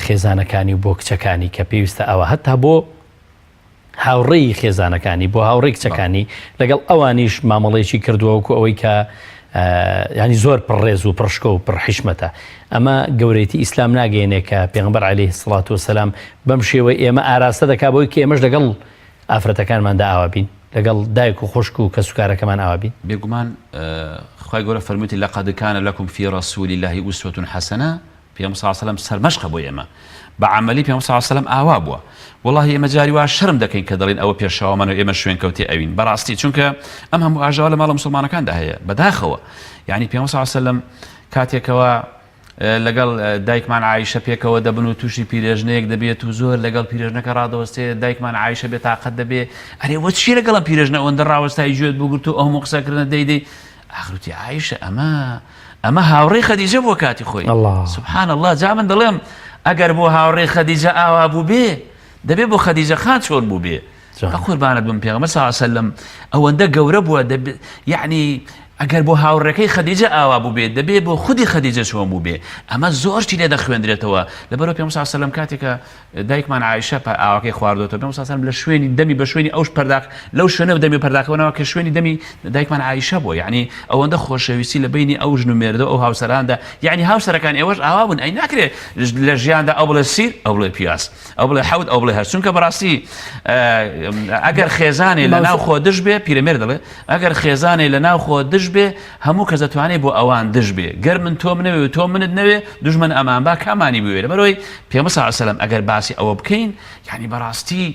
خێزانەکانی و بۆ کچەکانی کە پێویستە ئەوە هەتا بۆ هاوڕێی خێزانەکانی بۆ هاوڕێی کچەکانی لەگەڵ ئەوانیش مامەڵەیەکی کردووە وەکو ئەوەی کە ینی زۆر پڕڕێز و پڕشکۆ و پڕ حیشمەتە ئەمە گەورەیەتی ئیسلام ناگەێنێ کە پێغمبەر عليه سڵات و سەسلام بەم شێوەی ئێمە ئاراستە دەکا بۆی کە ئێمەش لەگەڵ ئافرەتەکانماندا ئاوا بین لەگەڵ دایک و خوشک و کەسوکارەکەمان ئاوا بین. بێگومان خوای گەورە فەرموویەتی لقد کان لکم فی رسول اللە اسوە حسنە پێغەمبەر صلی اللە علیە وسلم سەرمەشقە بۆ ئێمە بە عەمەلی پێغەمبەر صلی اللە علیە وسلم ئاوا بووە وەڵاهی ئێمە جاری وا شەرم دەکەین کە دەڵێن ئەوە پێشەوامانە و ئێمە شوێنکەوتەی ئەوین بەڕاستی چونکە ئەم هەموو ئاژاوە لە ماڵە موسڵمانەکاندا هەیە بەداخەوە یعنی پێغەمبەر صلی اللە علیە وسلم کاتێکەوە لەگەڵ دایکمان عیشە پێکەوە دەبن و تووشی پیرێژنەیەک دەبێت و زۆر لەگەڵ پیرێژنەکە ڕادەوەستێ دایکمان عیشە بێتاقەت دەبێ ئەرێ وە چی لەگەڵم پیرێژنە ئەوەندە ڕاوەستای گوێت بگرت و ئەو هەموو قسەکردنە دەی دەی ئاخر وتی عایشە ئەمە ئەمە هاوڕێی خەدیجە بووە کاتی خۆی اللە. سبحان اللە جا من دەڵێم ئەگەر بۆ هاوڕێی خەدیجە ئاوا بوو بێ دەبێ بۆ خەدیجە خان چۆن بوو بێ جوان. قوربانت بم پێغەمبەر صلی الله علیه وسلم ئەوەندە گەورە بووە دەبێ یعنی ئەگەر بۆ هاوڕێکەی خەدیجە ئاوا بوو بێ دەبێ بۆ خودی خەدیجە چۆن بوو بێ ئەمە زۆر شتی لێ دەخوێندرێتەوە لەبەرئەوە پێغەمبەر صلی الله علیه وسلم کاتێکە دایکمان عائیشە پا ئاوەکەی خواردۆتەوە پێغەمبەر صلی اللە علیه وسلم لە شوێنی دەمی بە شوێنی ئەوش پەرداخ لەو شوێنە دەمی پەرداخەوە ناوە کە شوێنی دەمی دایکمان عائیشە بووە یعنی ئەوەندە خۆشەویستی لە بینی ئەو ژن و مێردە ئەو هاوسەراندا یعنی هاوسەرەکان ئێوەش ئاوا بوون ئەی ناکرێ لە ژیاندا ئەو بڵێ سیر ئەو بڵێ پیاز ئەو بڵێ حەوت ئەو بڵێ هەشت چونکە بەڕاستی ئەگەر خێزانێ لە ناو خۆ دژ بێ پیرەمێر دەڵێ ئەگەر خێزانێ لە ناو خۆ دژ بێ هەموو کەس دەتوانێ بۆ ئەوان دژ بێ گەر من تۆم نەوێ و تۆ منت نەوێ دوژمن ئەمان با کامانی بوێ لەبەرئەوەی پێغەمبەر صلی اللە علیە وسلم ئەگەر باسی ئەوە بکەین یعنی بەڕاستی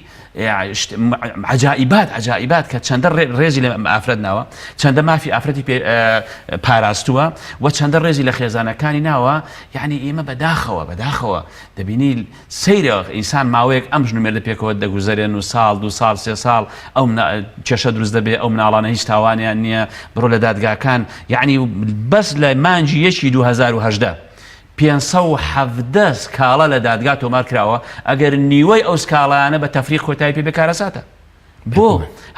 عجائبات عجائبات کە چەندە ڕێزی لە ئافرەت ناوە چەندە مافی ئافرەتی پاراستووە و چەندە ڕێزی لە خێزانەکانی ناوە یعنی ئێمە بەداخەوە بەداخەوە دەبینی سەیرە ئینسان ماوەیەک ئەم ژن و مێردە پێکەوە دەگوزەرێن و ساڵ دوو ساڵ سێ ساڵ ئەو کێشە دروست دەبێ ئەو مناڵانە هیچ تاوانیان نییە بڕۆ لە دادگاکان یعنی بەس لە مانگی یەکی 2018 517 سکاڵا لە دادگا تۆمار کراوە ئەگەر نیوەی ئەو سکاڵایانە بە تەفریق کۆتایی پێ بێ کارەساتە بۆ؟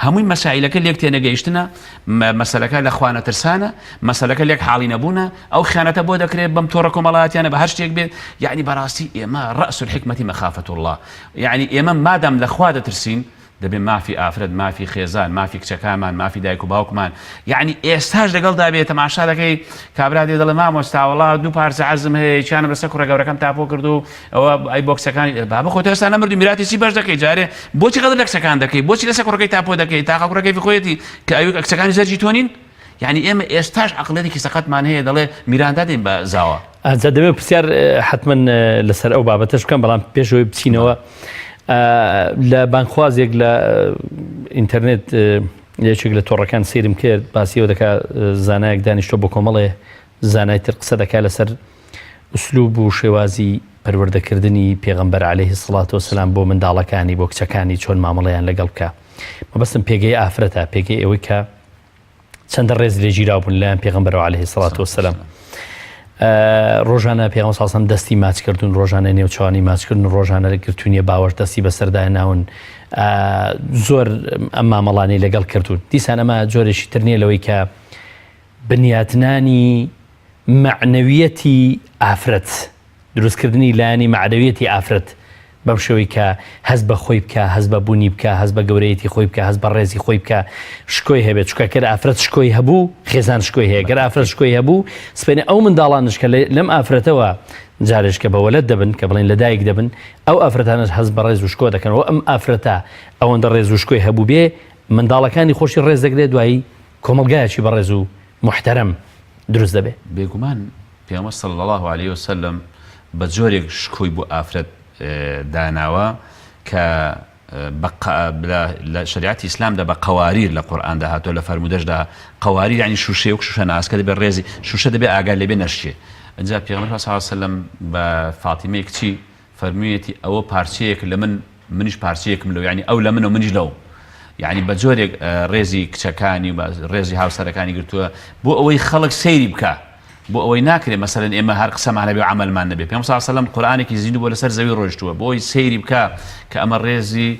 هەمووی مەسایلەکە لێک تێنەگەیشتنە، مەسەلەکە لە خوانەترسانە، مەسەلەکە لێک حاڵی نەبوونە، ئەو خیانەتە بۆ دەکرێت بەم تۆڕە کۆمەڵایەتیانە بە هەر شتێک بێت، یەعنی بەڕاستی ئێمە رأس الحکمة مخافة اللە، یەعنی ئێمە مادام لە خوا دەترسین دەبێ مافی ئافرەت، مافی خێزان، مافی کچەکانمان، مافی دایک و باوکمان، یەعنی ئێستاش لەگەڵدا بێ تەماشا دەکەی کابرا دێ دەڵێ مامۆستا وەڵا دوو پارچە عەرزم هەیە یەکیانم لەسەر کوڕە گەورەکەم تاپۆ کرد و ئەوە ئەی بۆ کچەکانی بابە خۆ تۆ ئێستا نەمردوی میراتی چی بەش دەکەی جارێ بۆچی غەدر لە کچەکان دەکەی بۆچی لەسەر کوڕەکەی تاپۆ دەکەی تاقە کوڕە کەیفی خۆیەتی کە ئەوی کچەکانی زەرجی تۆ نین یعنی ئێمە ئێستاش عەقڵیەتێکی سەقەتمان هەیە دەڵێ میران دادەین بە زاوا. ئەجا دەمەوێت پرسیار حەتمەن لەسەر ئەو بابەتەش بکەم بەڵام پێش ئەوەی بچینەوە لە بانگخوازێک لە ئینتەرنێت یەکێک لە تۆڕەکان سەیرم کرد باسی ئەوە دەکا زانایەک دانیشتووە بۆ کۆمەڵێ زانای تر قسە دەکا لەسەر ئوسلوب و شێوازی. پەروەردەکردنی پێغەمبەر عەلەیهی سڵات وسلام بۆ منداڵەکانی بۆ کچەکانی چۆن مامەڵەیان لەگەڵ بکە مەبەستم پێگەی ئافرەتە پێگەی ئەوەی کە چەندە ڕێز لێگیراو بوون لایەن پێغەمبەرەوە عەلەیهی سڵات وسلام ڕۆژانە پێغەمبەر ساسم دەستی ماچ کردوون ڕۆژانە نێوچوانی ماچکردن ڕۆژانە گرتوونیە باوەش دەستی بەسەردا ناون زۆر ئەم مامەڵانی لەگەڵ کردوون دیسان ئەمە جۆرێکی تر نییە لەوەی کە بنیاتنانی مەعنەویەتی ئافرەت، دروستکردنی لایەنی مەعنەویەتی ئافرەت بەم شێوەی کە هەست بە خۆی بکا، هەست بە بوونی بکا، هەست بە گەورەیەتی خۆی بکا، هەست بە ڕێزی خۆی بکا، شکۆی هەبێت، چونکە گەر ئافرەت شکۆی هەبوو، خێزان شکۆی هەیە، گەر ئافرەت شکۆی هەبوو، سبەینێ ئەو منداڵانەش کە لەم ئافرەتەوە جارێش کە بە وەلەد دەبن، کە بڵێین لە دایک دەبن، ئەو ئافرەتانەش هەست بە ڕێز و شکۆ دەکەن و ئەم ئافرەتە ئەوەندە ڕێز و شکۆی هەبووبێ، منداڵەکانی خۆشی ڕێز دەگرێت، دوایی کۆمەڵگایەکی بەڕێز و موحتەرەم دروست دەبێ. بێگومان پێغەمبەر صلی اللە علیە وسلم بە جۆرێک شکۆی بۆ ئافرەت داناوە کە بە لە شەریعەتی ئیسلامدا بە قەواریر لە قورئاندا هاتووە لە فەرموودەشدا قەواریر یعنی شوشەیە وەک شوشە ناسکە دەبێ ڕێزی شوشە دەبێ ئاگا لێ بێ نەشکێ ئینجا پێغەمبەر صلی اللە علیە وسلم بە فاتیمەی کچی فەرموویەتی ئەوە پارچەیەک لە من منیش پارچەیەکم لەو یانی ئەو لە منە و منیش لەو یعنی بە جۆرێک ڕێزی کچەکانی و ڕێزی هاوسەرەکانی گرتووە بۆ ئەوەی خەڵک سەیری بکە بۆ ئەوەی ناکرێ مەسەلەن ئێمە هەر قسەمان هەبێ و عەمەلمان نەبێ پێم سەلام قورئانێکی زیندوو بۆ لەسەر زەوی ڕۆیشتووە بۆ ئەوەی سەیری بکە کە ئەمە ڕێزی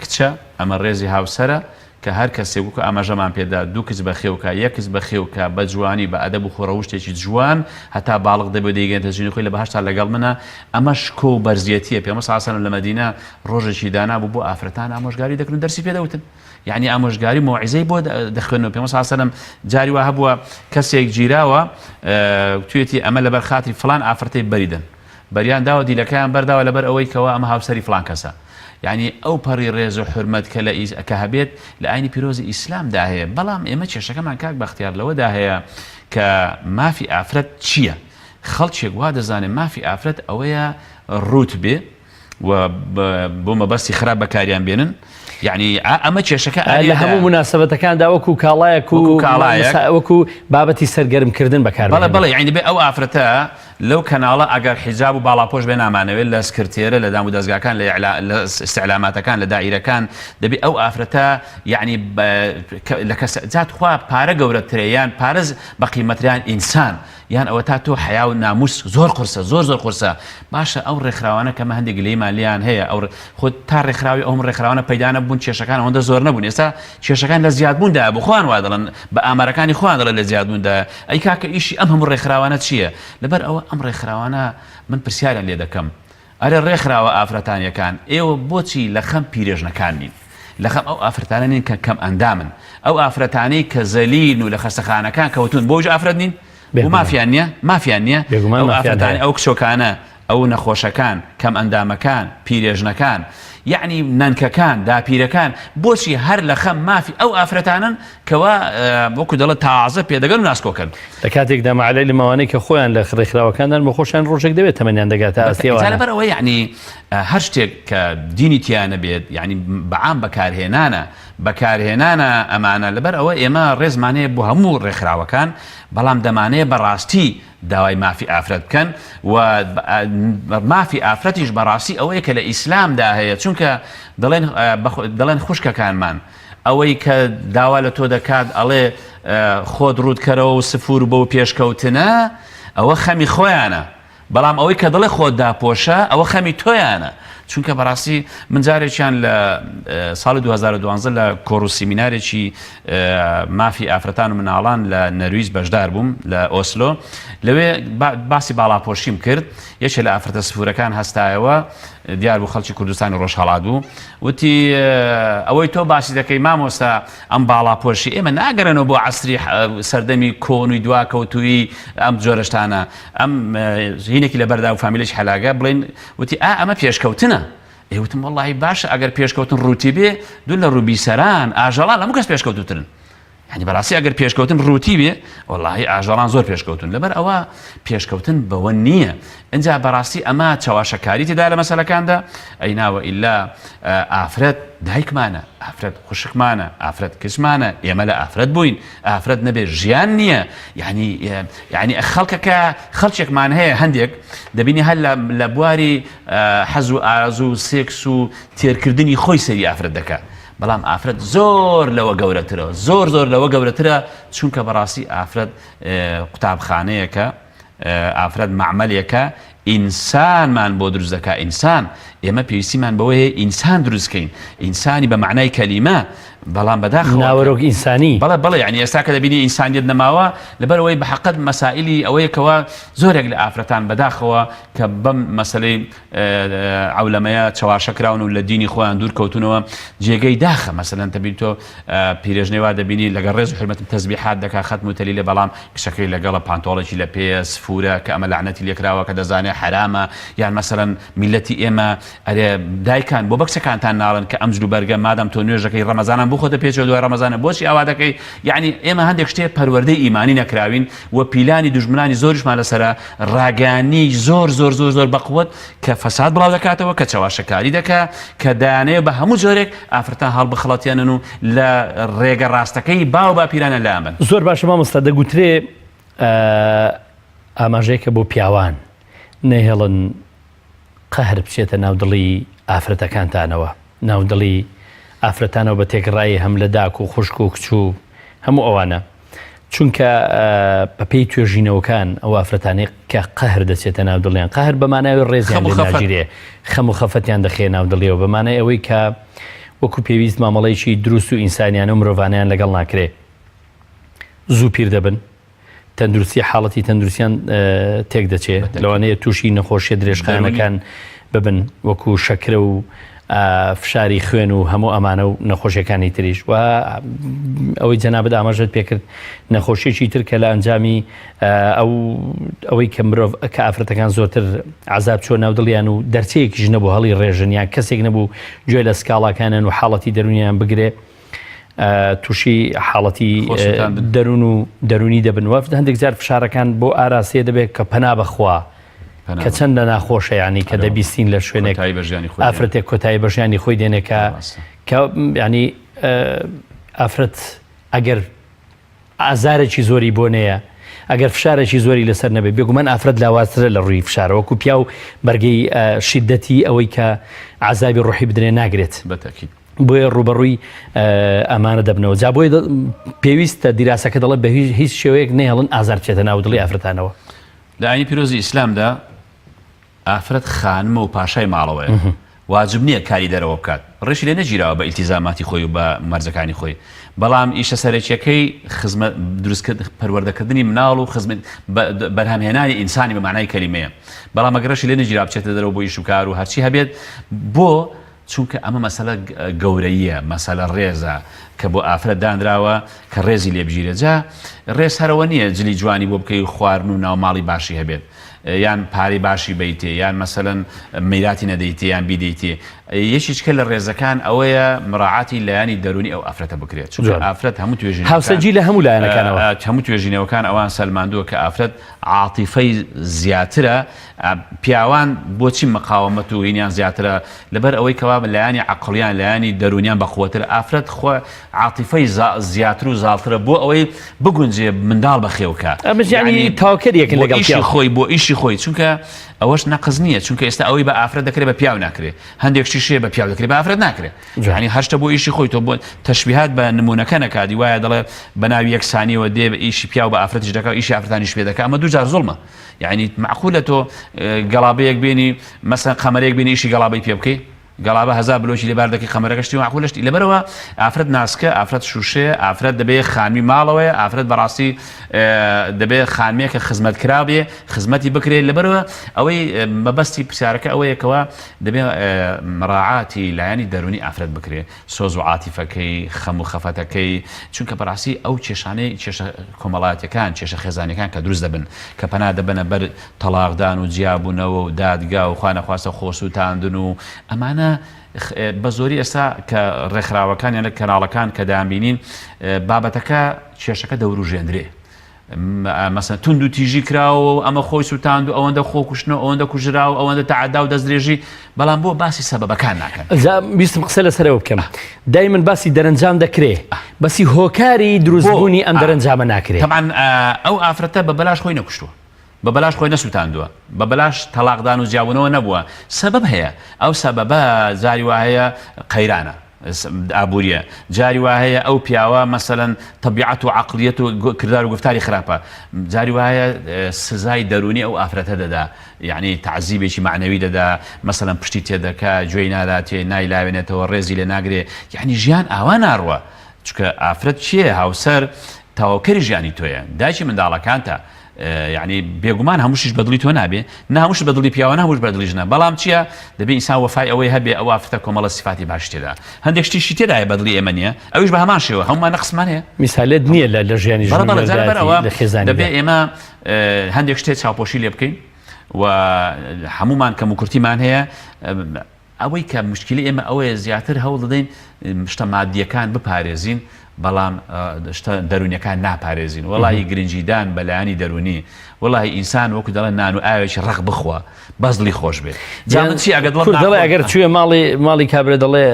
کچە، ئەمە ڕێزی هاوسەرە، کە هەر کەسێک وەکو ئاماژەمان پێدا دوو کچ بەخێو کا، یەک کچ بەخێو کا بە جوانی، بە ئەدەب و خۆڕەوشتێکی جوان، هەتا باڵق دەبێ و دەیگەیەنێتە ژینی خۆی لە بەهەشتا لەگەڵ منە، ئەمە شکۆ و بەرزیەتیە، پێغەمبەر صلی اللە علیە وسلم لە مەدینە ڕۆژێکی دانابوو بۆ ئافرەتان ئامۆژگاری دەکرد و دەرسی پێ دەوتن، یەعنی ئامۆژگاری و مەوعیزەی بۆ دەخوێندنەوە، پێغەمبەر صلی اللە علیە وسلم جاری وا هەبووە کەسێک گیراوە وتویەتی ئەمە لەبەر خاتری فڵان ئافرەتەی بەری دەن. بەریان داوە دیلەکەیان بەرداوە لەبەر ئەوەی کەوا ئەمە هاوسەری فڵان کەسە یانی ئەو پەڕی ڕێز و حورمەت کە لە کە هەبێت لە ئاینی پیرۆزی ئیسلامدا هەیە بەڵام ئێمە کێشەکەمان کاک بەختیار لەوەدا هەیە کە مافی ئافرەت چییە خەڵکێک وا دەزانێت مافی ئافرەت ئەوەیە ڕووت بێ و بۆ مەبەستی خراپ بەکاریان بێنن یعنی ئەمە کێشەکە لە هەموو مناسبەتەکاندا وەکو کاڵایەک و کاڵایەک وەکو بابەتی سەرگەرمکردن بەکار بەڵێ بەڵێ یعنی دەبێ ئەو ئافرەتە لەو کەناڵە ئەگەر حیجاب و باڵاپۆش بێ نامانەوێت لە سکرتێرە لە دام و دەزگاکان لە ئیعلا لە ئیستعلاماتەکان لە دائیرەکان دەبێ ئەو ئافرەتە یعنی لە کەس جا تخوا پارە گەورەترە یان پارە بە قیمەتریان ئینسان یان ئەوەتا تۆ حەیا و ناموس زۆر قورسە زۆر زۆر قورسە باشە ئەو ڕێکخراوانە کەمە هەندێک گلەیمان لێیان هەیە ئەو خۆ تا ڕێکخراوی ئەوم ڕێکخراوانە پەیدا نەبوون کێشەکان ئەوەندە زۆر نەبوون ئێستا کێشەکان لە زیادبووندا بۆ خۆیان وا دەڵێن بە ئامارەکانی خۆیان دەڵێن لە زیادبووندا ئەی کاکە ئیشی ئەم هەموو ڕێکخراوانە چییە لەبەر ئەوە ئەم ڕێکخراوانە من پرسیاریان لێ دەکەم ئەرێ ڕێکخراوە ئافرەتانیەکان ئێوە بۆچی لە خەم پیرێژنەکان نین؟ لە خەم ئەو ئافرەتانە نین کە کەم ئەندامن؟ ئەو ئافرەتانەی کە زەلیلن و لە خەستەخانەکان کەوتوون بۆیش ئافرەت نین؟ بۆ مافیان نییە؟ مافیان نییە؟ ئەو ئافرەتانەی ئەو کچۆکانە ئەو نەخۆشەکان کەم ئەندامەکان پیرێژنەکان یەعنی نەنکەکان داپیرەکان بۆچی هەر لە خەم مافی ئەو ئافرەتانەن کەوا وەکو دەڵێت تازە پێدەگەن و ناسکۆکەن. لە کاتێکدا مەعلەی لەمەوانەی کە خۆیان لە ڕێکخراوەکاندان بۆ خۆشیان ڕۆژێک دەبێت تەمەنیان دەگاتە ئاستی ئەوانە. جا لەبەر ئەوە یەعنی هەر شتێک کە دینی تیا نەبێت یەعنی بە عام بەکارهێنانە بەکارهێنانە ئەمانە لەبەر ئەوە ئێمە ڕێزمان هەیە بۆ هەموو ڕێکخراوەکان بەڵام دەمانەیە بەڕاستی داوای مافی ئافرەت بکەن و مافی ئافرەتیش بەڕاستی ئەوەیە کە لە ئیسلامدا هەیە چونکە دەڵێن دەڵێن خوشکەکانمان ئەوەی کە داوا لە تۆ دەکات ئەڵێ خۆت ڕووتکەرەوە و سفور بەو پێشکەوتنە ئەوە خەمی خۆیانە بەڵام ئەوەی کە دەڵێ خۆت داپۆشە ئەوە خەمی تۆیانە چونکە بەڕاستی من جارێکیان لە ساڵی 2012 لە کۆڕ و سیمینارێکی مافی ئافرەتان و مناڵان لە نەرویج بەشدار بووم لە ئۆسلۆ لەوێ باسی باڵاپۆشیم کرد یەکێ لە ئافرەتە سفورەکان هەستایەوە دیار بوو خەڵکی کوردستانی ڕۆژهەڵات بوو وتی ئەوەی تۆ باسی دەکەی مامۆستا ئەم باڵاپۆشی ئێمە ناگەرێنەوە بۆ عەسری سەردەمی کۆن و دواکەوتووی ئەم جۆرەشتانە ئەم هینێکی لەبەردا و فامیلێکی حەلاگە بڵێن وتی ئا ئەمە پێشکەوتنە ئێ وتم وەڵڵاهی باشە ئەگەر پێشکەوتن ڕووتی بێ دوور لە ڕووبیسەران ئاژەڵان هەموو کەس پێشکەوتووترن. یانی بەڕاستی ئەگەر پێشکەوتن ڕووتی بێ وەڵاهی ئاژەڵان زۆر پێشکەوتون لەبەر ئەوە پێشکەوتن بەوە نییە ئینجا بەڕاستی ئەمە چەواشەکاری تێدا لە مەسەلەکاندا ئەیناوە ئیلا ئافرەت دایکمانە ئافرەت خوشکمانە ئافرەت کچمانە ئێمە لە ئافرەت بووین ئافرەت نەبێ ژیان نییە یعنی یعنی خەڵکەکە خەڵکێکمان هەیە هەندێک دەبینی هەر لە بواری حەز و ئارەزوو و سێکس و تێرکردنی خۆی سەری ئافرەت دەکات بەڵام ئافرەت زۆر لەوە گەورەترە زۆر زۆر لەوە گەورەترە چونکە بەڕاستی ئافرەت قوتابخانەیەکە ئافرەت مەعمەلێکە ئینسانمان بۆ دروست دەکا ئینسان ئێمە پێویستیمان بەوە هەیە ئینسان دروستکەین ئینسانی بە معنای کەلیمە بەڵام بەداخەوە ناوەرۆک ئینسانی بەڵێ بەڵێ یعنی ئێستا کە دەبینی ئینسانیت نەماوە لەبەرەوەی بە حەقت مەسائلی ئەوەیەکەوە زۆرێک لە ئافرەتان بەداخەوە کە بەم مەسلەی عەولەمەیە چەواشە کراون و لە دینی خۆیان دوور کەوتونەوە جێگەی داخە مەسەلەن تەبین تۆ پیرێژنەی وا دەبینی لەگەڵ ڕێز و حرمەتم تەزبیحات دەکا خەتم و تەلیلە بەڵام کچەکەی لەگەڵە پانتۆڵێکی لە پێیە سفورە کە ئەمە لەعنەتی لێکراوە کە دەزانێ حەرامە یان مەسەلەن میلەتی ئێمە ئەرێ دایکان بۆ بە کچەکانتان ناڵێن کە ئەم جلوبەرگە مادام تۆ نوێژەکەی ڕەمەزانان بۆ خۆتە پێچەوە دوای ڕەمەزانە بۆچی ئاوا دەکەی یعنی ئێمە هەندێک شتێ پەروەردەی ئیمانی نەکراوین و پیلانی دوژمنانی زۆریشمان لەسەرە ڕاگەیاندنی زۆر زۆر زۆر زۆر بەقوەت کە فەساد بڵاو دەکاتەوە کە چەواشەکاری دەکا کە دایانەیە بە هەموو جۆرێک ئافرەتان هەڵبخڵەتێنن و لە ڕێگە ڕاستەکەی باو باپیرانە لایان بن. زۆر باشە مامۆستا دەگوترێ ئاماژەیەکە بۆ پیاوان نەهێڵن قەهر بچێتە ناو دڵی ئافرەتەکانتانەوە، ناو دڵی ئافرەتانەوە بە تێکڕایی هەم لە داک و خوشک و کچ و هەموو ئەوانە، چونکە بە پێی توێژینەوەکان ئەو ئافرەتانەی کە قەهر دەچێتە ناو دڵیان، قەهر بە مانای ڕێزیان لێ ناگیرێ، خەم و خەفەتیان دەخەیە ناو دڵیەوە، بە مانای ئەوەی کە وەکو پێویست مامەڵەیەکی دروست و ئینسانیانە و مرۆڤانەیان لەگەڵ ناکرێ، زوو پیر دەبن. تەندروستی حاڵەتی تەندروستیان تێک دەچێ لەوانەیە تووشی نەخۆشیە درێژخایەنەکان ببن وەکو شەکرە و فشاری خوێن و هەموو ئەمانە و نەخۆشیەکانی تریش و ئەوەی جەنابەت ئاماژەت پێکرد نەخۆشیێکی تر کە لە ئەنجامی ئەو ئەوەی کە مرۆڤ کە ئافرەتەکان زۆرتر عذاب چۆ ناو دڵیان و دەرچەیەکیش نەبوو هەڵی ڕێژن یان کەسێک نەبوو گوێ لە سکاڵاکانیان و حاڵەتی دەرونیان بگرێ تووشی حاڵەتی دەروون و دەروونی دەبن وەفد هەندێک جار فشارەکان بۆ ئاراستەیە دەبێت کە پەنا بەخوا کە چەند لە ناخۆشە ینی کە دەبیستین لە شوێنێک ئافرەتێک کۆتایی بەژیانی خۆی دێنێک کە کە ینی ئافرەت ئەگەر ئازارێکی زۆری بۆ نەیە ئەگەر فشارێکی زۆری لەسەر نەبێت بێگومان ئافرەت لاوازترە لە ڕووی فشارە وەکو پیاو بەرگەی شیدەتی ئەوەی کە عذابی ڕۆحی بدرێ ناگرێت بەتەکید بۆیە ڕووبەڕووی ئەمانە دەبنەوە جا بۆیە پێویستە دیراسەکە دەڵێت بە هیچ شێوەیەک نەهێڵن ئازار بچێتە ناو دڵی ئافرەتانەوە. لە ئاینی پیرۆزی ئیسلامدا ئافرەت خانمە و پاشای ماڵەوەیە واجب نییە کاری دەرەوە بکات ڕێشی لێ نەگیراوە بە ئیلتیزاماتی خۆی و بە مەرجەکانی خۆی بەڵام ئیشە سەرەکیەکەی خزمەت دروستکرد پەروەردەکردنی مناڵ و خزمەت بەرهەمهێنانی ئینسانی بە معنای کەلیمەیە بەڵام ئەگەر ڕێشی لێ نەگیرا بچێتە دەرەوە بۆ ئیش و کار و هەرچی هەبێت بۆ چونکە ئەمە مەسەلە گەورەییە، مەسەلە ڕێزە کە بۆ ئافرەت دانراوە کە ڕێزی لێ بگیرێت، جا ڕێز هەر ئەوە نییە جلی جوانی بۆ بکەی و خواردن و ناوماڵی باشی هەبێت یان پارەی باشی بەیتێ یان مەسەلەن میراتی نەدەیتێ یان بیدەیتێ، یەکێکە لە ڕێزەکان ئەوەیە مراعاتی لایەنی دەروونی ئەو ئافرەتە بکرێت، چونکە ئافرەت هەموو توێژینەوەکان هاوسەرگیری لە هەموو لایەنەکانەوە. هەموو توێژینەوەکان ئەوان سەلماندووە کە ئافرەت عاتیفەی زیاترە، پیاوان بۆچی مقاومەت و هینیان زیاترە لەبەر ئەوەی کەوا لایەنی عەقڵیان لایەنی دەروونیان بەقوەترە ئافرەت خۆ عاتیفەی زیاتر و زاڵترە بۆ ئەوەی بگونجێ منداڵ بەخێو کا ئەمەش یعنی یعنی تەواوکەریەکن بۆ لەگەڵ ئیشی پیاو خۆی بۆ ئیشی خۆی چونکە ئەوەش نەقز نییە چونکە ئێستا ئەوەی بە ئافرەت دەکرێت بە پیاو ناکرێ هەندێک شتیش هەیە بە پیاو دەکرێت بە ئافرەت ناکرێ جوان. یعنی هەر شتە بۆ ئیشی خۆی تۆ بۆ تەشبیهات بە نمونەکە نەکادی وایە دەڵێ بە ناوی یەکسانیەوە دێ ئیشی پیاو بە ئافرەتیش دەکا ئیشی ئافرەتانیش پێ دەکا ئەمە دووجار زوڵمە یەعنی مەعقولە تۆ گەڵابەیەک بێنی مەسەن قەمەرێک بێنی ئیشی گەڵابەی پێ بکەی گەڵابە هەزا بلۆکی لێ بار دەکەی قەمەرەکە شتی مەعقولە شتی لەبەرەوە ئافرەت ناسکە ئافرەت شوشەیە ئافرەت دەبێ خانمی ماڵەوەیە ئافرەت بەڕاستی دەبێ خانمێکە خزمەت کرابێ خزمەتی بکرێت لەبەرەوە ئەوەی مەبەستی پرسیارەکە ئەوەیەکەوە دەبێ مراعاتی لایەنی دەرونی ئافرەت بکرێ سۆز و عاتیفەکەی، خەم و خەفەتەکەی، چونکە بەڕاستی ئەو کێشانەی کێشە کۆمەڵایەتیەکان، کێشە خێزانیەکان کە دروست دەبن، کە پەنا دەبەنە بەر تەڵاقدان و جیابوونەوە و دادگا و خوانەخواستە خۆسووتاندن و ئەمانە. بە زۆری ئێستا کە ڕێکخراوەکان یان کەناڵەکان کە دەیانبینین بابەتەکە کێشەکە دەوروژێندرێ مەسەن توند و تیژی کراوە و ئەمە خۆی سووتاند و ئەوەندە خۆکوشتن و ئەوەندە کوژرا و ئەوەندە تەعەدا و دەستدرێژی بەڵام بۆ باسی سەبەبەکان ناکەن جا ویستم قسە لەسەرەوە بکەم دای من باسی دەرەنجام دەکرێ بەسی هۆکاری دروستبوونی ئەم دەرەنجامە ناکرێ تەبعەن ئەو ئافرەتە بە بەلاش خۆی نەکوشتووە بە بەلاش خۆی نەسوتاندووە، بە بەلاش تەڵاقدان و جیابوونەوە نەبووە، سەبەب هەیە، ئەو سەبەبە جاری وا هەیە قەیرانە ئابووریە، جاری وا هەیە ئەو پیاوە مەسەلەن تەبیعەت و عەقڵیەت و کردار و گوفتاری خراپە، جاری وا هەیە سزای دەروونی ئەو ئافرەتە دەدا، یەعنی تەعزیبێکی مەعنەوی دەدا، مەسەلەن پشتی تێدەکا، گوێی ناداتێ، نایلاوێنێتەوە، ڕێزی لێ ناگرێ، یەعنی ژیان ئاوا ناڕوا، چونکە ئافرەت کێیە؟ هاوسەر تەواوکەری ژیانی تۆیە، دایکی منداڵەکانتە، یعنی بێگومان هەمووشیش بەدڵی تۆ نابێ نە هەمووش بەدڵی پیاوە نە هەمووش بەدڵی ژنە بەڵام چییە دەبێ ئینسان وەفای ئەوەی هەبێ ئەو ئافرەتە کۆمەڵە سیفاتی باش تێدا هەندێک شتیشی تێدایە بەدڵی ئێمە نییە ئەویش بە هەمان شێوە هەمومان نەقسمان هەیە میسالێت نییە لە لە ژیانی ژن بەڵێ بەڵێ جا لەبەر ئەوە لە خێزانیدا دەبێ ئێمە هەندێک شتێ چاوپۆشی لێ بکەین و هەمومان کەموکورتیمان هەیە ئەوەی کە موشکیلەی ئێمە ئەوەیە زیاتر هەوڵ دەدەین شتە مادییەکان بپارێزین بەڵام شتە دەروونیەکان ناپارێزین وەڵی گرنگیدان بە لایەنی دەروونی وەڵی ئینسان وەکو دەڵێن نان و ئاوێکی ڕەق بخوا بەس دڵی خۆش بێت جا من چی ئەگەر دڵم دەڵێ ئەگەر چوێ ماڵی ماڵی کابرا دەڵێ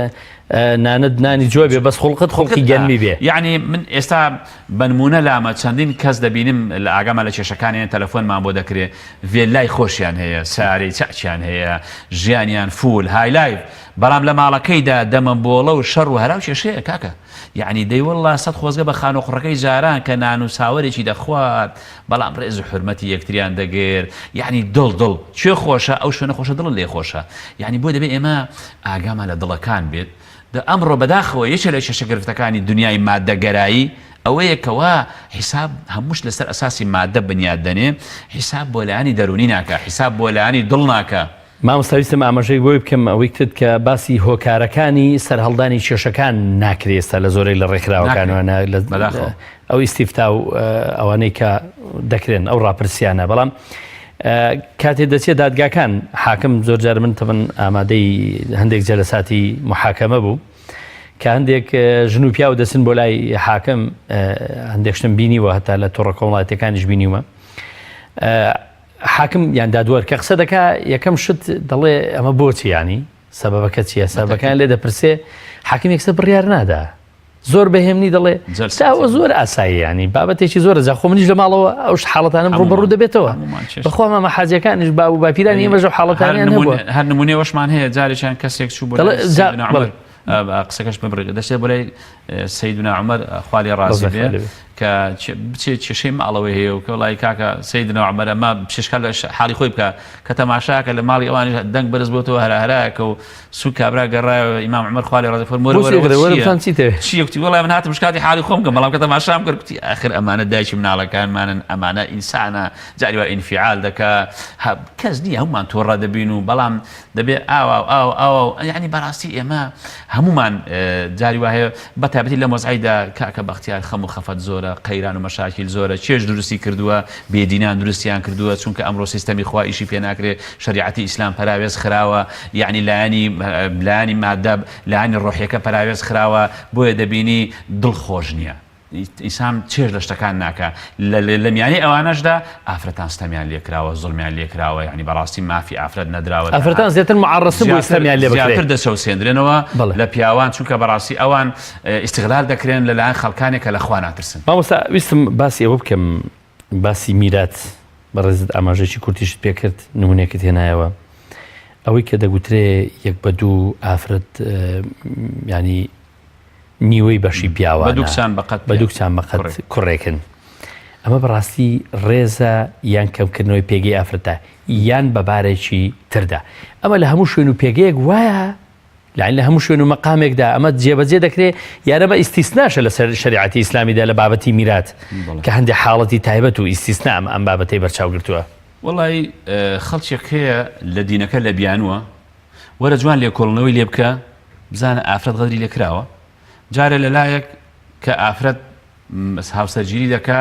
نانت نانی جۆ بێ بەس خوڵقت خوڵقی گەرمی بێ یعنی من ئێستا بەنمونە لامە چەندین کەس دەبینم لە ئاگامان لە کێشەکانیان تەلەفۆنمان بۆ دەکرێ ڤێلای خۆشیان هەیە، سەیارەی چەعکیان هەیە، ژیانیان full، high life، بەڵام لە ماڵەکەیدا دەمەبۆڵە و شەڕ و هەرا و کێشەیە کاکە. یەعنی دەی وەڵڵا سەت خۆزگە بە خانووقڕەکەی جاران کە نان و ساوەرێکی دەخوارد، بەڵام ڕێز و حورمەتی یەکتریان دەگرت، یەعنی دڵ دڵ کوێ خۆشە ئەو شوێنە خۆشە دڵت لێ خۆشە. یەعنی بۆ دەبێ ئێمە ئاگامان لە دڵەکان بێت. دە ئەمڕۆ بەداخەوە یەکێ لە کێشە گرفتەکانی دنیای ماددەگەرایی ئەوەیە کەوا حیساب هەمووش لەسەر ئەساسی مادە بنیات دەنێ، حیساب بۆ لایەنی دەروونی ناکا، حیساب بۆ لایەنی دڵ ناکا. مامۆستا ویستم ئاماژەیەک بۆی بکەم ئەوەی کرد کە باسی هۆکارەکانی سەرهەڵدانی کێشەکان ناکرێ ئێستا لە زۆرێک لە ڕێکخراوەکانەوە ناکرێ بەداخەوە. ئەو ئیستیفتا و ئەوانەی کە دەکرێن ئەو ڕاپرسیانە بەڵام کاتێ دەچێت دادگاکان حاکم زۆر جار من تەبن ئامادەی هەندێک جەلەساتی محاکەمە بوو کە هەندێک ژن و پیاو دەچن بۆ لای حاکم هەندێک شتم بینیوە هەتا لە تۆڕە کۆمەڵاتیەکانیش بینیومە حاکم یان دادوەر کە قسە دەکا یەکەم شت دەڵێ ئەمە بۆچی ینی سەبەبەکە چییە سەبەکان لێ دەپرسێ حاکم یەکسەر بڕیار نادا زۆر بە هێمنی دەڵێ ئەوە زۆر ئاسایی ینی بابەتێکی زۆرە جا خۆ منیش لە ماڵەوە ئەو حاڵەتانم ڕووبەڕوو دەبێتەوە بەخوا مامە حاجەکانیش باو و باپیرانی ئێمەش ئەو حاڵەتانیان هەبووە هەر نمونەوەشمان هەیە جارێکیان کەسێک چوو بۆ قسەکەش ببڕێت دەچێت بۆ لای سەیدنا عومەر خوا لێ ڕازی بێ کە بچێت کێشەی ماڵەوەی هەیە و کە وڵی کاکە سەیدنا عومەر ئەمە بچێشکا لە حاڵی خۆی بکە کە تەماشاکە لە ماڵی ئەوانیش دەنگ بەرز بۆتەوە هەرا هەرایەکە و سوو کابرا گەڕایەوە ئیمام عومەر خوا لێ ڕازی فەرموو وەرە وەرە وەرە چییە؟ چیتەوێ چییە کوتی وەڵای من هاتم شکاتی حاڵی خۆم بکەم بەڵام کە تەماشام کرد کوتی ئاخر ئەمانە دایکی مناڵەکانمانن ئەمانە ئینسانە جاری وا ئینفیعال دەکا کەس نییە هەمومان توڕە دەبین و بەڵام دەبێ ئاوا و ئاوا و ئاوا و یعنی بەڕاستی ئێمە هەمومان جاری وا هەیە بە تایبەتی لەم وەزعیدا کاکە بەختیار خەم و خەفەت زۆرە قەیران و مەشاکیل زۆرە چێژ دروستی کردووە بێدینان دروستیان کردووە چونکە ئەمڕۆ سیستەمی خوا ئیشی پێ ناکرێ شەریعەتی ئیسلام پەراوێز خراوە یعنی لایەنی لایەنی مادە لایەنی ڕۆحیەکە پەراوێز خراوە بۆیە دەبینی دڵ خۆش نییە ئینسان چێژ لە شتەکان ناکا لە میانەی ئەوانەشدا ئافرەتان ستەمیان لێکراوە زوڵمیان لێکراوە یعنی بەڕاستی مافی ئافرەت نەدراوە ئافرەتان زیاتر معڕەسن بۆ ستەمیان لێ بکرێت زیاتر دەچەوسێندرێنەوە لە پیاوان چونکە بەڕاستی ئەوان ئیستغلال دەکرێن لەلایەن خەڵکانێک کە لە خوا ناترسن. مامۆستا ویستم باسی ئەوە بکەم باسی میرات بەڕێزت ئاماژەیەکی کورتیشت پێ کرد نمونەیەکت هێنایەوە ئەوەی کە دەگوترێ یەک بە دوو ئافرەت ینی نیوەی بەشی پیاوانە بە دوو کچان بە قەد بە دوو کچان بە قەد کوڕێکن ئەمە بەڕاستی ڕێزە یان کەمکردنەوەی پێگەی ئافرەتە یان بە بارێکی تردا ئەمە لە هەموو شوێن و پێگەیەک وایە لەعین لە هەموو شوێن و مەقامێکدا ئەمە جێبەجێ دەکرێ یان ئەمە ئیستیسناشە لەسەر شەریعەتی ئیسلامیدا لە بابەتی میرات کە هەندێک حاڵەتی تایبەت و ئیستیسنا ئەم ئەم بابەتەی بەرچاو گرتووە. وەڵی خەڵکێک هەیە لە دینەکە لە بیانووە وەرە جوان لێکۆڵنەوەی لێ بکە بزانە ئافرەت غەدری لێ کراوە جارێ لە لایەک کە ئافرەت هاوسەرگیری دەکا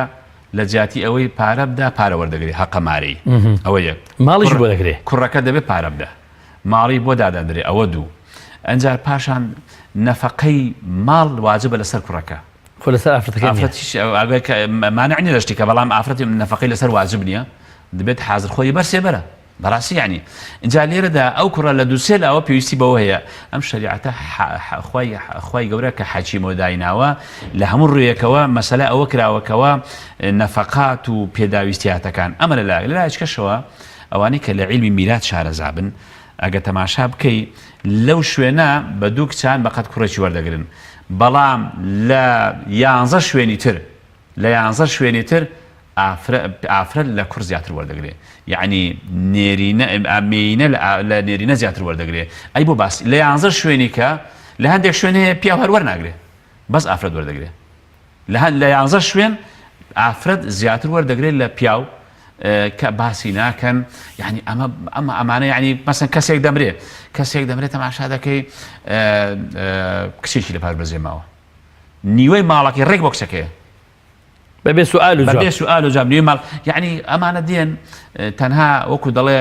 لە جیاتی ئەوەی پارە بدا پارە وەردەگرێ هەقە مارەی ئەوە یەک ماڵیش بۆ دەکرێ کوڕەکە دەبێ پارە بدا ماڵی بۆ دادەندرێ ئەوە دوو. ئەنجار پاشان نەفەقەی ماڵ واجبە لەسەر کوڕەکە. خۆ لەسەر ئافرەتەکە نیە. ئافرەتیش ئەگەر کە مانع نیە لە شتێکە بەڵام ئافرەتی نەفەقەی لەسەر واجب نیە دەبێت حازر خۆی بەر سێبەرە بەڕاستی یعنی ئینجا لێرەدا ئەو کوڕە لە دووسێ لاوە پێویستی بەوە هەیە ئەم شەریعەتە خوای خوای گەورە کە حەکیمەوە دایناوە لە هەموو ڕوویەکەوە مەسەلە ئەوە کراوەکەوە نەفەقات و پێداویستیاتەکان ئەمە لە لایەک لە لایەکەشەوە ئەوانەی کە لە عیلمی میرات شارەزابن ئەگەر تەماشا بکەی لەو شوێنە بە دوو کچان بەقەد کوڕێکی وەردەگرن بەڵام لە یانزە شوێنی تر لە یانزە شوێنی تر ئافرەت لە کوڕ زیاتر وەردەگرێ یعنی نێرینە مێینە لە نێرینە زیاتر وەردەگرێ ئەی بۆ باسی لە یانزە شوێنی کە لە هەندێک شوێن هەیە پیاو هەر وەرناگرێ بەس ئافرەت وەردەگرێ لە هەن لە یانزە شوێن ئافرەت زیاتر وەردەگرێت لە پیاو کە باسی ناکەن یعنی ئەمە ئەمە ئەمانە یعنی مەسەن کەسێک دەمرێ کەسێک دەمرێت تەماشا دەکەی کچێکی لە پاش بەجێ ماوە نیوەی ماڵەکەی ڕێک بۆ کچەکەیە بەبێ سوال و بەبێ سوال و جواب نیوەی ماڵ یعنی ئەمانە دێن تەنها وەکو دەڵێ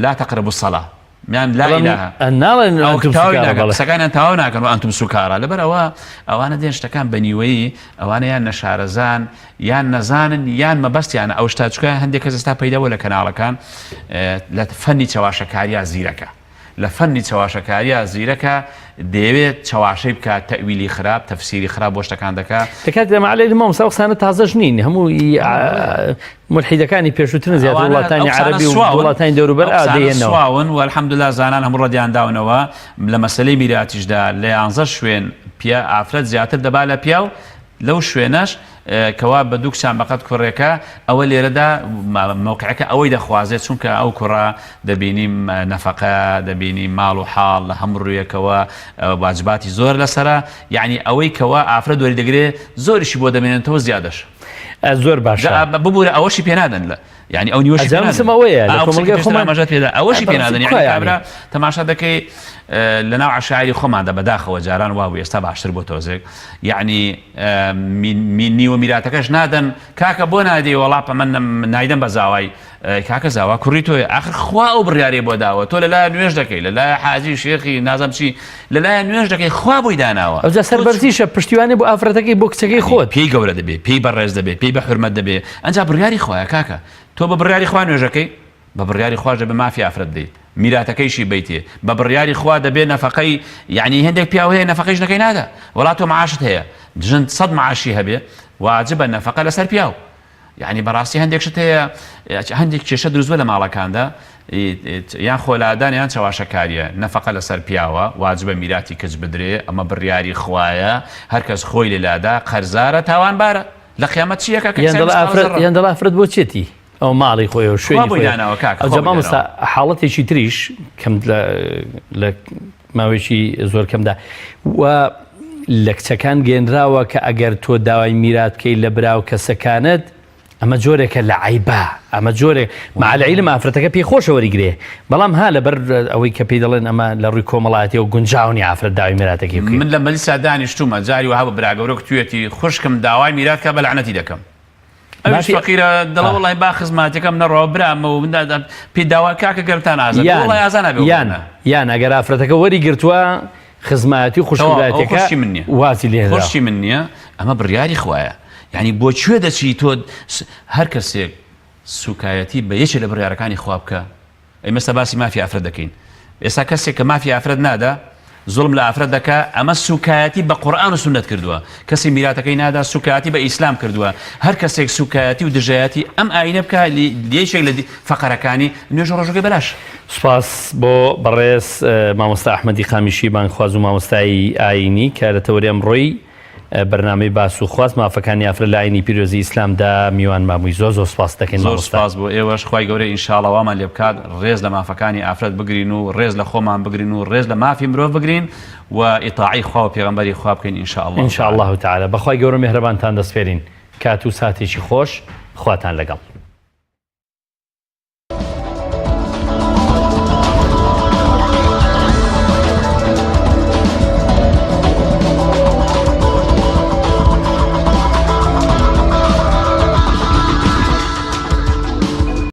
لا تقربوا الصلاة یان لا بەڵام اله ناڵێن ئەو ئەنتم تەواوی سوکارە ناکەن بەڵێ قسەکانیان تەواو ناکەن و ئەنتم سوکارە لەبەر ئەوە ئەوانە دێن شتەکان بە نیوەیی ئەوانە یان نەشارەزان یان نەزانن یان مەبەستیانە ئەو شتا چکە هەندێک کەس ئێستا پەیدا بووە لە کەناڵەکان لە فەنی چەواشەکاریا زیرەکە لە فەنی چەواشەکاریا زیرەکە دەیەوێت چەواشەی بکات تەویلی خراپ تەفسیری خراپ بۆ شتەکان دەکا. لە کاتێکدا مع العلم مامۆستا ئەو قسانە تازەش نین هەموو مولحیدەکانی پێشووترن زیاتر وڵاتانی عەرەبی و وڵاتانی دەوروبەر ئا دەیەنەوە. سواون و الحمدلله زانان هەموو ڕەدیان داونەوە لە مەسەلەی میراتیشدا لە یانزە شوێن پیا ئافرەت زیاتر دەبا لە پیاو لەو شوێنەش کەوا بە دوو کچان بەقەد کوڕێکە ئەوە لێرەدا مەوقعەکە ئەوەی دەخوازێت چونکە ئەو کوڕە دەبینی نەفەقە دەبینی ماڵ و حاڵ لە هەموو ڕوویەکەوە واجباتی زۆر لەسەرە یعنی ئەوەی کەوا ئافرەت وەری دەگرێ زۆریشی بۆ دەمێنێتەوە زیادەش. زۆر باشە ببورە ئەوەشی پێنادەن لە یعنی ئەو نیوەشی ئەجا وتم ئەوەیە لە کۆمەڵگای خۆمان ئاماژەت پێدا ئەوەشی پێنادەن یعنی کابرا تەماشا دەکەی لەناو عەشایری خۆماندا بەداخەوە جاران وابوو ئێستا باشتر بۆ تۆزێک یعنی نیوە میراتەکەش نادەن کاکە بۆ نادەی وەڵا پەمە نایدەم بە زاوای کاکە زاوا کوڕی تۆیە ئاخر خوا ئەو بڕیارەی بۆ داوە تۆ لەلایە نوێژ دەکەی لەلایە حاجی شێخی نازم چی لەلایە نوێژ دەکەی خوا بۆی داناوە ئەوجا سەربەرزیشە پشتیوانی بۆ ئافرەتەکەی بۆ کچەکەی خۆت پێی گەورە دەبێ پێی بەڕێز دەبێ پێی بە حورمەت دەبێ ئەنجا بڕیاری خوایە کاکە تۆ بە بڕیاری خوا نوێژەکەی بە بڕیاری خواش دەبێ مافی ئافرەت بدەیت میراتەکەیشی بەیتێ بە بڕیاری خوا دەبێ نەفەقەی یعنی هێندێک پیاو هەیە نەفەقەی ژنەکەی نادا وەڵا تۆ معاشت هەیە ژن سەد معاشی هەبێ واجبە نەفەقە لەسەر پیاو یعنی بەڕاستی هەندێک شت هەیە هەندێک کێشە دروست بووە لە ماڵەکاندا یان خۆلادان یان چەواشەکاریە نەفەقە لەسەر پیاوە واجبە میراتی کچ بدرێ ئەمە بڕیاری خوایە هەرکەس خۆی لێلادا قەرزارە تاوانبارە لە قیامەت چی یەکە یان دەڵێ ئافرەت یان دەڵێ ئافرەت بۆ چێتی ئەو ماڵی خۆی و شوێنی خۆی ئەوجا مامۆستا حاڵەتێکی تریش کەم لە ماوەیەکی زۆر کەمدا و لە کچەکان گەێنراوە کە ئەگەر تۆ داوای میرات بکەیت لە برا و کەسەکانت ئەمە جۆرێکە لە عیبە ئەمە جۆرێک مع العلم ئافرەتەکە پێی خۆشە وەریگرێ بەڵام ها لەبەر ئەوەی کە پێی دەڵێن ئەمە لە ڕووی کۆمەڵایەتیەوە گونجاو نیە ئافرەت داوای میراتەکەی بکەیت. من لە مەجلیسا دانیشتوومە جاری وەها بە براگەورە کوتویەتی خوشکم داوای میرات کا بە لەعنەتی دەکەم. ئەویش فەقیرە دەڵێ وەڵای با خزماتەکەم نەڕەوە برامە و من پێی داوا کاکە گەرمتان ئازاد یان وەڵای ئازا نابێ یان یان ئەگەر ئافرەتەکە وەری گرتووە خزمایەتی و خوشک و برایەتیەکە خوشکی من نییە وازی لێ هێنراوە. خوشکی من نییە ئەمە بڕیاری خوایە یعنی بۆ کوێ دەچی تۆ هەر کەسێک سوکایەتی بە یەکێ لە بڕیارەکانی خوا بکە ئێمە ئێستا باسی مافی ئافرەت دەکەین ئێستا کەسێک کە مافی ئافرەت نادا زوڵم لە ئافرەت دەکا ئەمە سوکایەتی بە قورئان و سوننەت کردووە کەسی میراتەکەی نادا سوکایەتی بە ئیسلام کردووە هەر کەسێک سوکایەتی و دژایەتی ئەم ئاینە بکا یەکێک لە فەقەرەکانی نوێژ و ڕۆژەکەی بەلاش. سوپاس بۆ بەڕێز مامۆستا ئەحمەدی قامیشی بانگخواز و مامۆستای ئایینی کە لە تەوەری ئەمڕۆی بەرنامەی باس و خواست مافەکانی ئافرەت لە ئاینی پیرۆزی ئیسلامدا میوانمان بووی زۆر زۆر سوپاست دەکەین زۆر مامۆستا. سوپاس بۆ ئێوەش خوای گەورە ان شاء اللە وامان لێ بکات ڕێز لە مافەکانی ئافرەت بگرین و ڕێز لە خۆمان بگرین و ڕێز لە مافی مرۆڤ بگرین و ئیتاعەی خوا و پێغەمبەری خوا بکەین ان شاء اللە ان شاء تعالی. اللە تعالی بەخوای گەورە میهرەبانتان دەسپێرین کات و ساتێکی خۆش خواتان لەگەڵ.